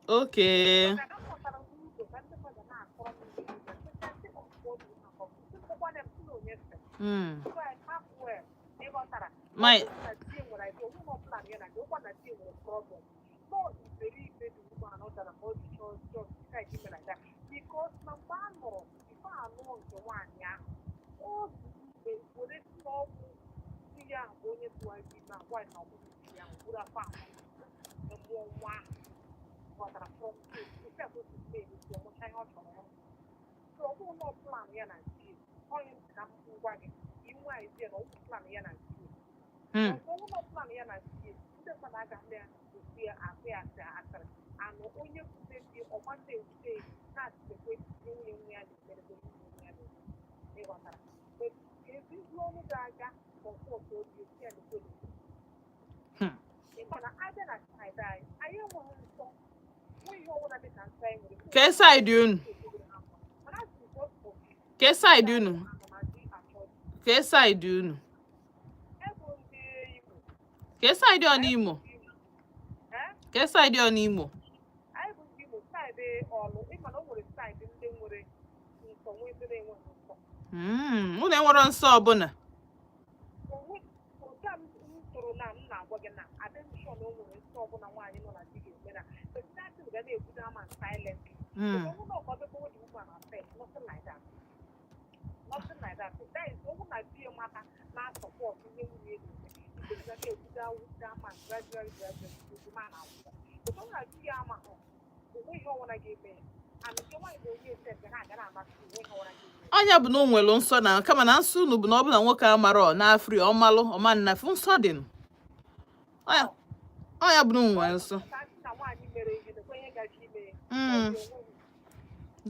Maka na m ghọtara n'ụzọ ka ndị mmadụ na-akọrọ m ihe niile, sị ọkpụkpọ dị ha kọ, sị mkpọkwa m sị na onye sị. So I have well, ịghọtara. My Ọ bụrụ na di nwere idea, onwe ọbụla ya na di, ọkwa na di nwere problem. No iberibe dị woman ọ dara ka ọ ji chọọ just decide ime like that. Because na mgbe a nụrụ, before anụọ nke nwaanyị ahụ, o dị ime were si na ọgwụ di ya ahụ bụ onye tụwara ime a, nwaanyị na ọ bụghị di ya ahụ buru afọ ahụ mụọ nwa ahụ. Ghọtara from otu a ka o si mee esi ọmụcha ihe ọ chọrọ ịmụ. So ọ bụghị na ọ plan ya na di, onye m sị ka m gwa gị, inwe idea na ọ bụ plan ya na di. Ọ bụrụ na plan ya na di, ndị mmadụ agaghị na-esi ya asị ya asị asịrị anụ onye kwute di ọgbata ewute na-asịkwe nwunye nwe ya na-emere nwunye nwe ya na-eme. Ịghọtara? But ezi ọnụ ga-aga comfort obi esi ya na-ekwe na-ekwe. Ịma na abịa na side anyị, anyị enweghị nsọ, nwe ihe ọbụla dị ka nsọ anyị nwere. Ke side unu? Mana asị m God forbid, Ke side unu? ana m adị achọ Ke side unu? Ebe ndị Imo. Ke side ọ n'Imo? Eh? Ke side ọ n'Imo? Anyị bụ ndị Imo, side Ọlụ. Ịma na o nwere side ndị nwere nsọ, nwee ndị na-enweghị nsọ. Unu enwero nsọ ọbụla? Onwe otu a m tụrụ na m na-agwa gị na adị m sure na o nwere nsọ ọbụla nwaanyị nọ na di ga-eme na, but that thing ga na-ebudo ama silently. But ọnwụ na ọkwadebe the woman affect, nothing like that, nothing like that. That is ọnwụ na di ya mata na support ihe nwunye na-eme, the thing ga na-ebudo that man gradually, gradually, the man agwụ. But ọnwụ na di ya amaghị, onwe ihe ọbụla ga-eme ya, and nke nwaanyị na onye ese ga na-aga na-amasị, onwe ihe ọbụla ga-eme ya. Ọnya bụ na o nwere nsọ na kama na nsọ unu bụ na ọ bụ na nwoke amara ọ na-afri ọmalụ ọma nnafu nsọ dị nụ. Ọnya bụ na o nwere nsọ. Ka asị na nwaanyị mere ihe nekwa ihe gaji ime ya.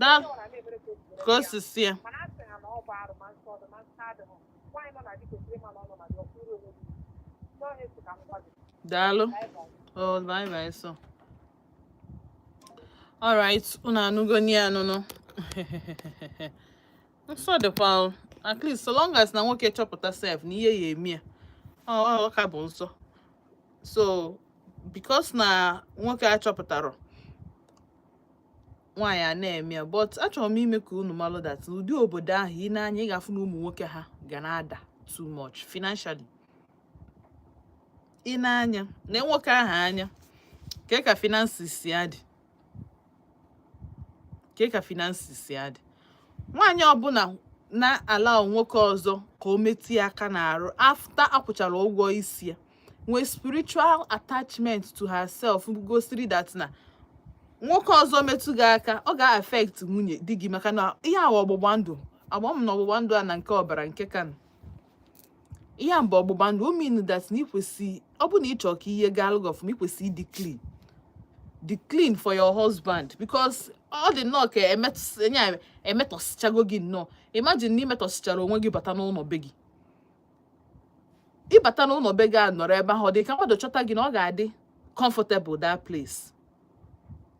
Daalụ. Onye ọbụla na-emere ka o si were Ka o ya. si si ya. Mana a sị ha na ọ bụ arụ, ma nsọ dị ma nsọ. Na-adịghị nwaanyị nọ na di kwesịrị ịma na ọ nọ na di, ọkwụrụ onwe gị n'ọhịa esi ka m gwa gị. Daalụ. Bye bye. Oh, bye bye. So alright, unu anụgo ni anụnụ nsọ dịkwa o. At least so long as na nwoke chọpụta sef na ihe ya eme ya, ọ ka bụ nsọ. So because na nwoke achọpụtara, nwaanyị a na-eme ya. But achọrọ m ime ka unu malụ that n'ụdị obodo ahụ ị na-anya, ị ga-afụ na ụmụ nwoke ha ga na-ada too much financially. Ị na-anya na nwoke ahụ anya kee ka finances si adị, kee ka finances si adị. Nwaanyị ọbụla na-ala nwoke ọzọ ka o metụ ya aka n'arụ after akwụchara ụgwọ isi ya, nwee spiritual attachment to herself, gosiri that na nwoke ọzọ metụ gị aka, ọ ga-affect nwunye di gị, maka na ihe awa ọgbụgba ndụ agba m na ọgbụgba ndụ a na nke ọbara nke kan ihe a mbụ ọgbụgba ndụ o mean that na ikwesị, ọ bụ na ị chọọ ka ihe gaa gị ọfụma, ikwesị ịdị clean, dị clean for your husband, because ọ dị nnọọ ka emetọsịchago gị nnọọ. Imagine na imetọsịchara onwe gị bata n'ụlọ be gị, ịbata n'ụlọ be gị a nọrọ ebe ahụ, ọ dị ka mmadụ chọta gị na ọ ga-adị comfortable that place.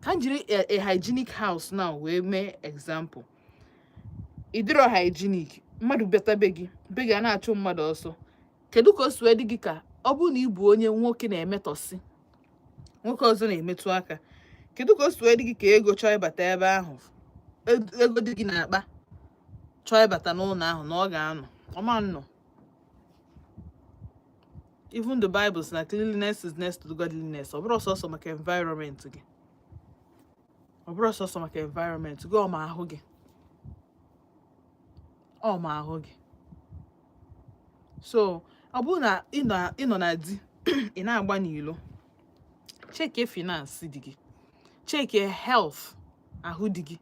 Ka m jiri a hygienic house now wee mee example. Ị dịrọ hygienic, mmadụ bịata be gị, be gị a na-achụ mmadụ ọsọ. Kedu ka o si wee dị gị ka ọ bụrụ na ị bụ onye nwoke na-emetọsị, nwoke ọzọ na-emetụ aka? Kedu ka o si wee dị gị ka ego chọọ ịbata ebe ahụ, ego dị gị n'akpa chọọ ịbata n'ụlọ ahụ na ọ ga-anọ ọma nnọ? Even the Bible sị na cleanliness is next to godliness. Ọ bụrụ sọsọ maka environment gị, ọ bụrụ sọsọ maka environment gị, ọ ma ahụ gị, ọ ma ahụ gị. So ọ bụrụ na ị nọ na di, ị na-agba n'ilo, cheke finance di gị, cheke health ahụ di gị.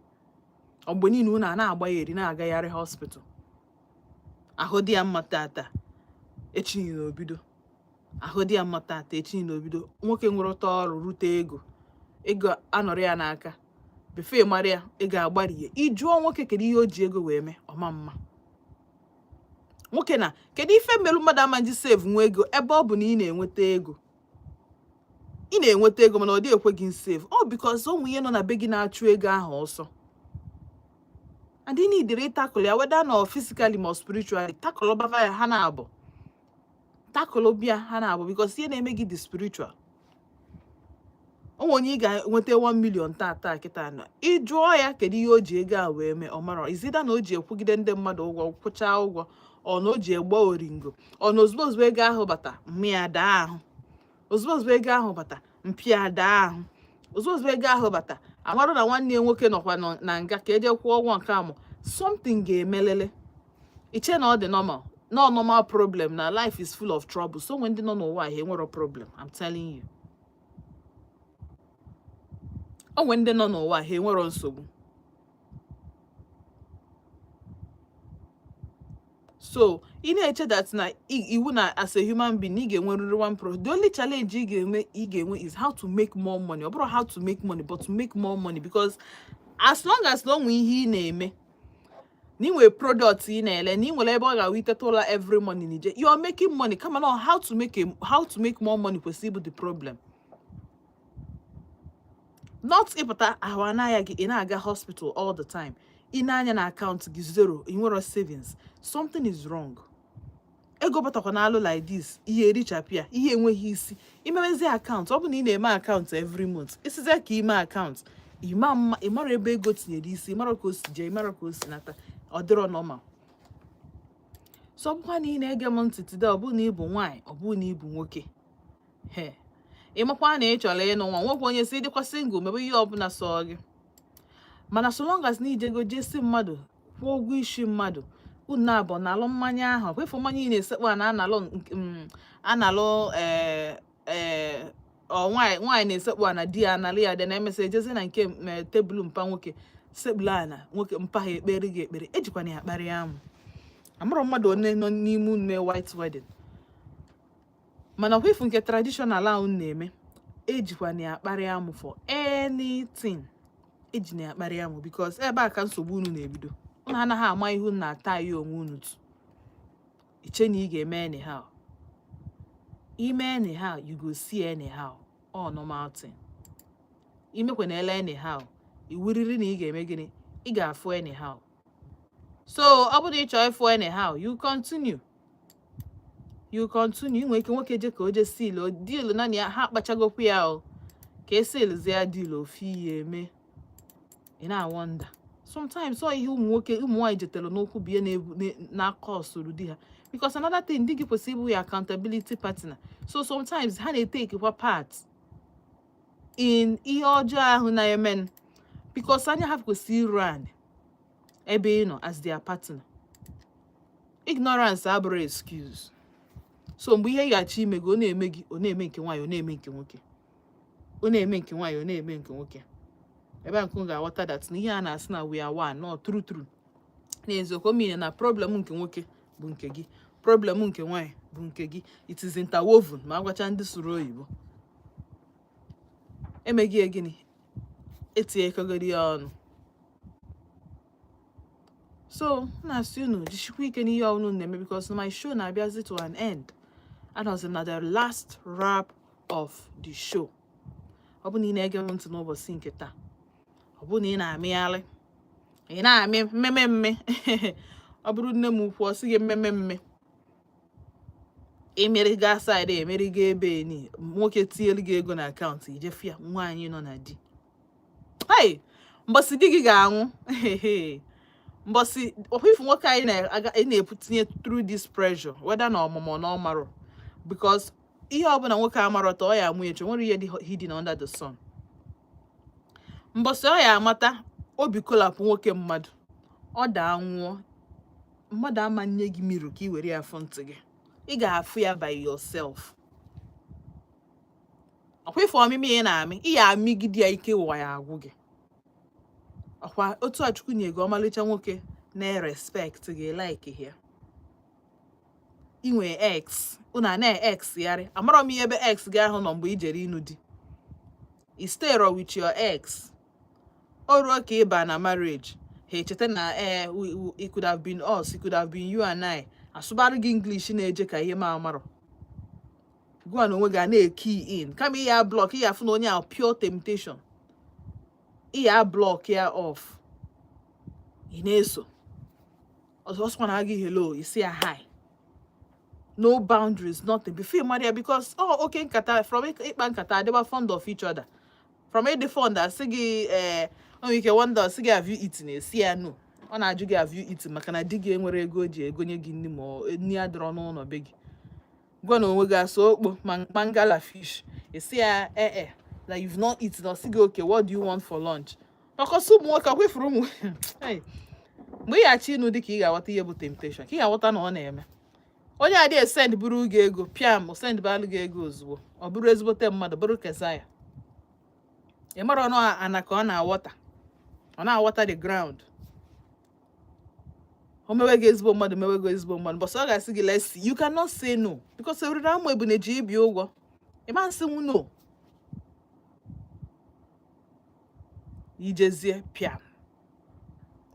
Mgbe niile unu a na-agba ya eri na-agagharị hospital, ahụ dị ya mma tata, echi niile obido. Ahụ dị ya mma tata, echi niile obido. Nwoke nwere ụtọ ọrụ rute ego, ego anọrọ ya n'aka befe mara ya, ego agbarie. Ịjụọ nwoke kedu ihe o ji ego wee mee, ọma mma nwoke na kedu ife mmerụ mmadụ ama nji save nwa ego, ebe ọ bụ na ị na-enweta ego, ị na-enweta ego, mana ọ dị ekwe gị save ọ, because ụmụ ihe nọ na be gị na-achụ ego ahụ ọsọ, and ị need ịtakụl ya, whether na physically ma spiritually. Takụlụ bava ya, ha na-abụ takụlụ bịa, ha na-abụ, because ihe na-eme gị dị spiritual. Onwe onye ị ga-enweta 1 million tata kịta na ị jụọ ya kedu ihe o ji ego a wee mee, ọ marọ. Izida na o ji ekwugide ndị mmadụ ụgwọ, kwụchaa ụgwọ, ọ na o ji egba oringo, ọ na ozugbo ozugbo ego ahụ bata, mmịa daa ahụ, ozugbo ozugbo ego ahụ bata, mpịa daa ahụ, ozugbo ozugbo ego ahụ bata, amarụ na nwanne ya nwoke nọkwa na nga ka eje kwụọ ụgwọ nke amụ. Something ga-emelele iche na ọ dị normal, no normal problem na life is full of trouble. So nwe ndị nọ n'ụwa ha enwero problem. I'm telling you, o nwe ndị nọ n'ụwa ha enwero nsogbu. So ị na-eche that na iwu na as a human being ị ga-enwerịrị one pro. The only challenge ị ga-enwe is how to make more money. Ọ bụrụ how to make money, but to make more money, because as long as na o nwee ihe ị na-eme, na ị nwere product ị na-ele, na ị nwere ebe ọ ga-awụ iteta ụla every morning ije, you are making money. Kama na how to make more money kwesịrị ịbụ the problem, not ịpụta ahụ anaghị gị, ị na-aga hospital all the time, ị na-anya na akaụntụ gị zero, ị nwere savings. Something is wrong. Ego batakwa n'alụ like this, ihe erichapụ ya, ihe enweghị isi. Imewezi akaụntụ, ọ bụ na ị na-eme akaụntụ every month, isizie ka ime akaụntụ, ịma mma, ị mara ebe ego tinyere isi, ị mara ka o si jee, ị mara ka o si nata. Ọ dịrọ normal. So ọ bụkwa na ị na-ege m ntị today, ọ bụ na ị bụ nwaanyị, ọ bụ na ị bụ nwoke, he, ị makwa na ị chọrọ ịnụ nwa nwoke, onye si dịkwa single, mebe ihe ọbụla sọ gị. Mana so long as na ijego jesi mmadụ kwụọ ụgwọ isi mmadụ, unu abụọ na-alụ mmanya ahụ, kwefu mmanya ị na-esekpu a na-analụ analụ ee ee ọ nwaanyị nwaanyị na-esekpu a na di ya analụ ya dị na emesịa ejezi na nke tebụl mpa nwoke sekpulu ana nwoke mpa ha ekpere gị ekpere, ejikwana ya kparịa amụ. Amarọ mmadụ one nọ n'ime unu mee white wedding, mana ọkwa ifu nke traditional ahụ unu na-eme, ejikwana ya akparị amụ for anything. Eji na ya akparị amụ because ebe a ka nsogbu unu na-ebido. Unu anaghị ama ihe unu na-ata ya onwe unu tu. Iche na ị ga-eme anyhow, ime anyhow, you go see anyhow. All normal thing. Imekwa na ele anyhow, iwuriri na ị ga-eme gịnị? Ị ga-afụ anyhow. So ọ bụrụ na ị chọọ ịfụ anyhow, you continue, you continue. Ị nwere ike nwoke je ka o je seal deal na ya, ha akpachagokwu ya o ka esealzie ya deal, ofu ihe eme, ị na-awonder sometimes. Ọ ihe ụmụ nwoke, ụmụ nwaanyị jetere n'okwu bụ ihe na-ebu na-aka ọsụrụ di ha, because another thing, di gị kwesịrị ịbụ ya accountability partner. So sometimes ha na-etekekwa part in ihe ọjọọ ahụ na-eme, because anya ha kwesịrị iru anị ebe ị nọ as their partner. Ignorance abụrụ excuse. So mgbe ihe ị ga-achọ ime gị, ọ na-eme gị, ọ na-eme nke nwaanyị, ọ na-eme nke nwoke, ọ na-eme nke nwaanyị, ọ na-eme nke nwoke, ebe a nke unu ga-aghọta that na ihe a na-asị na we are one, no true true. N'eziokwu, o mean na problem nke nwoke bụ nke gị, problem nke nwaanyị bụ nke gị. It is interwoven. Ma agwacha ndị sụrụ oyibo emeghị ya gịnị, etinyekọgoro ya ọnụ. So m na-asị unu jisikwa ike n'ihe ọbụla unu na-eme, because my show na-abịazi to an end. Anọzi m na the last wrap of the show. Ọ bụ na ị na-ege m ntị n'ụbọchị nke taa, ọ bụ na ị na-amịgharị, ị na-amị mmemme mme, ọ bụrụ nne m ukwu, ọ sị gị mmemme mme, emeriga side, emeriga ebe ni nwoke tinyelu gị ego na akaụntụ, ijefu ya nwaanyị nọ na di. Hey, mbọsị di gị ga-anwụ, mbọsị ọkwa ifu nwoke anyị na-aga na-etinye through this pressure, whether na ọmụmụ na ọmarọ, because ihe ọbụla nwoke amarọ ta ọ ya amụ echi. Nwere ihe dị hidden under the sun. Mbọsị ọ ya amata obi kolapụ nwoke mmadụ, ọ daa nwụọ, mmadụ ama nye gị mirror ka ị were ya fụ ntị gị. Ị ga-afụ ya by yourself. Ọkwa ife ọmịmị ị na-amị, ị ya amịgide ya ike, ụwa ya agwụ gị. Ọkwa otu a Chukwu nye gị ọmalịcha nwoke na-respect gị, like ya, inwe ex, unu a na-ex yarị. Amarọ m ihe ebe ex gị ahụ nọ mgbe i jere ịnụ di. I stay with your ex, o ruo ka ịba na marriage, ha echeta na ee, it could have been us, it could have been you and I. Asụbarụ gị English na-eje ka ihe ma amarọ gụa na onwe gị a na-ekey in. Kama ihe ya block, ihe afụ na onye ahụ pure temptation, ihe a block ya off. Ị na-eso ọzọ, ọsọkwa na gị hello, isi ya hi, no boundaries, nothing. Before you marry ya, because oh, oke nkata from ịkpa nkata, adịba fond of each other. From ịdị fond, asị gị ee, o nwere ike wonder, ọsị gị, "Have you eaten?" Esi ya no. Ọ na-ajụ gị, "Have you eaten?" maka na di gị enwere ego o ji egonye gị nri, ma nri adịrọ n'ụlọ be gị. Gwa na onwe gị asụ okpo mangala fish, esi ya ee, na you've not eaten. Ọ sị gị, "Okay, what do you want for lunch?" Maka ọsọ ụmụ nwoke akwefuru ụmụ. Hey, mgbe ị ga-achọ ịnụ dị ka ị ga-aghọta ihe bụ temptation, ka ị ga-aghọta na ọ na-eme onye adịghị esend buru gị ego piam, send balụ gị ego ozugbo, ọ bụrụ ezigbote mmadụ, bụrụ kezaya. Ị mara ọnụ ana ka ọ na-aghọta, ọ na-aghọta the ground. O mewe gị ezigbo mmadụ, mewe gị ezigbo mmadụ, but ọ ga-asị gị, "Let's see." You cannot say no, because oriri amụ ebune ji ibi ụgwọ. Ị ma nsị no. Ijezie piam,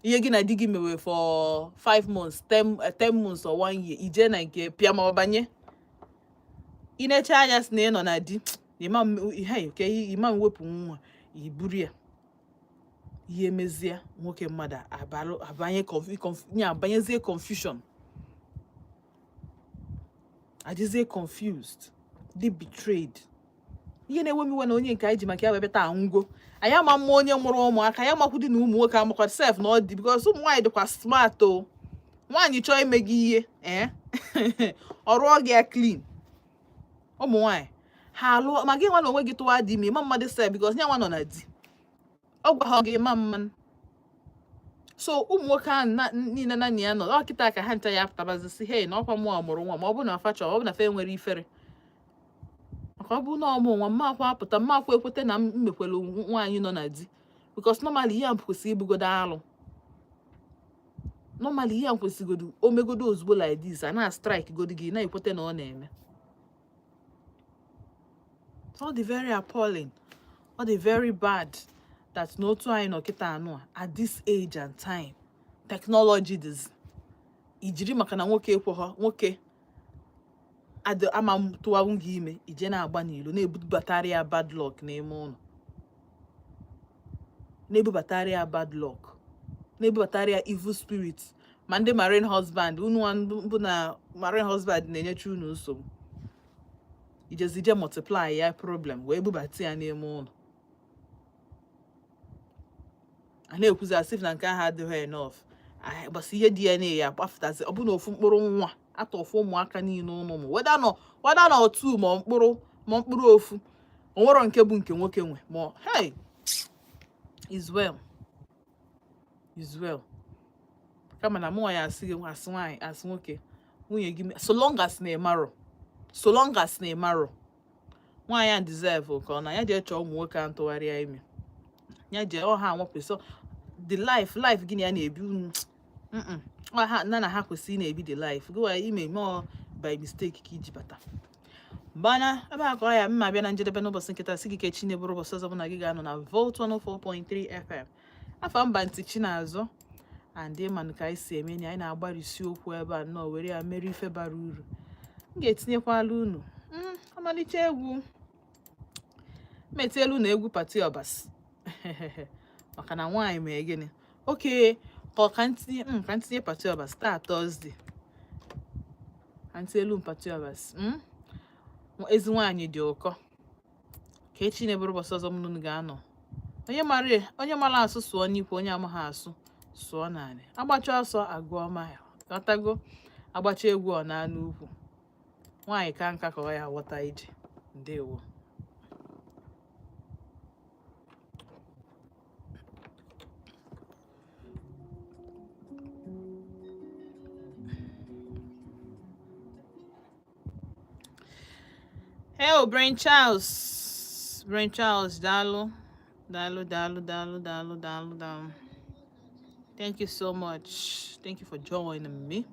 ihe gị na di gị mewe for 5 months, 10 months or one year, ije na nke piam, ọ banye. Ị na-eche anya sị na ị nọ na di na ịma ihe ke ịma mwepụ nwa iburu ya, ihe mezie nwoke mmadụ abalụ abanye ya abanyezie confusion, adịzie confused, dị betrayed. Ihe na-ewe m iwe na onye nke anyị ji maka ya wee bịa taa ngwo anyị ama mma, onye mụrụ ụmụaka ya makwụdị na ụmụ nwoke amakwa sef na ọ dị, because ụmụ nwaanyị dịkwa smart o. Nwaanyị chọọ ime gị ihe, ee, ọ rụọ gị ya clean. Ụmụ nwaanyị ha alụọ ma gị nwa na onwe gị tụwa dị ime, ịma mmadụ sef, because nye nwa nọ na di, ọ gwa ha gị ịma mma. So ụmụ nwoke ahụ niile na ya nọ ọ kịta ka ha ncha ya apụtabazi si, "Hey, na ọkwa mụọ mụrụ nwa." Ma ọ bụ na afa chọrọ, ọ bụ na fa enwere ifere, maka ọ bụ na ọmụ nwa mma akwa apụta, mma akwa ekwete na m mekwere nwaanyị nọ na di, because normally ihe a kwesịrị ibugodo alụ. Normally ihe a kwesịgodo omegodo ozugbo like this, a na strike godo gị na-ekwete na ọ na-eme. So ọ dị very appalling, ọ dị very bad that n'otu anyị nọ kịta anụ a, at this age and time, technology is Ijiri maka na nwoke ekweghọ nwoke adị ama m tụwanwu gị ime, ije na-agba n'ilo, na-ebubatara ya bad luck n'ime ụlọ, na-ebubatara ya bad luck, na-ebubatara ya evil spirit. Ma ndị marine husband unu bụ na marine husband na-enyecha unu nsogbu, ijezije multiply ya problem wee bubata ya n'ime ụlọ. A na-ekwuzi as if na nke ahụ adịghị enough. Gbasa ihe DNA ya akpafụtazi, ọ bụ na ofu mkpụrụ nwa atọ ofu ụmụaka niile ụnụ ụmụ weda na otu ma mkpụrụ ofu, o nwero nke bụ nke nwoke nwe. Ma hey, is well, is well. Kama na mụnwa ya asị gị, asị nwaanyị, asị nwoke, nwunye gị, so long as na ịmarọ, so long as na ịmarọ, nwaanyị a deserve ka ọ na ya jee chọọ ụmụ nwoke a ntụgharịa ime ya jee ọha anwapụ. So the life gị na ya na-ebi unu, ọ ha na ha kwesịrị na-ebi the life gịwa ime mụọ by mistake ka iji bata bana ebe a ka ọ ya mma bịa na njedebe n'ụbọchị nkịta. Sị gị ka echi na-eburu ụbọchị ọzọ bụ na gị ga-anọ na Volt 104.3 FM. Afọ mba ntị Chinazụ and ịmanụ ka anyị si eme na anyị na-agbarisi okwu ebe a nnọọ were ya mere ife bara uru. M ga-etinyekwala unu ọmalịcha egwu m etinyelu unu, egwu Pati Ọbasi, maka na nwaanyị mee gịnị oke ka ọ ka ntinye ka ntinye Pati Ọbasi taa, Thursday, ka ntinyelu m Pati Ọbasi. Ezi nwaanyị dị ụkọ. Ka echi na-eburu ụbọchị ọzọ m unu ga-anọ. Onye mara, onye mara asụ sụọ n'ikwe, onye amaghị asụ sụọ naanị. Agbacha ọsọ agụọ mile, ghọtago? Agbacha egwu ọ na n'ukwu. Nwaanyị ka nka ka ọ ya aghọta ije. Ndewo. Hey, Brain Charles. Brain Charles, daalụ. Daalụ, daalụ, daalụ, daalụ, daalụ, daalụ. Thank you so much. Thank you for joining me.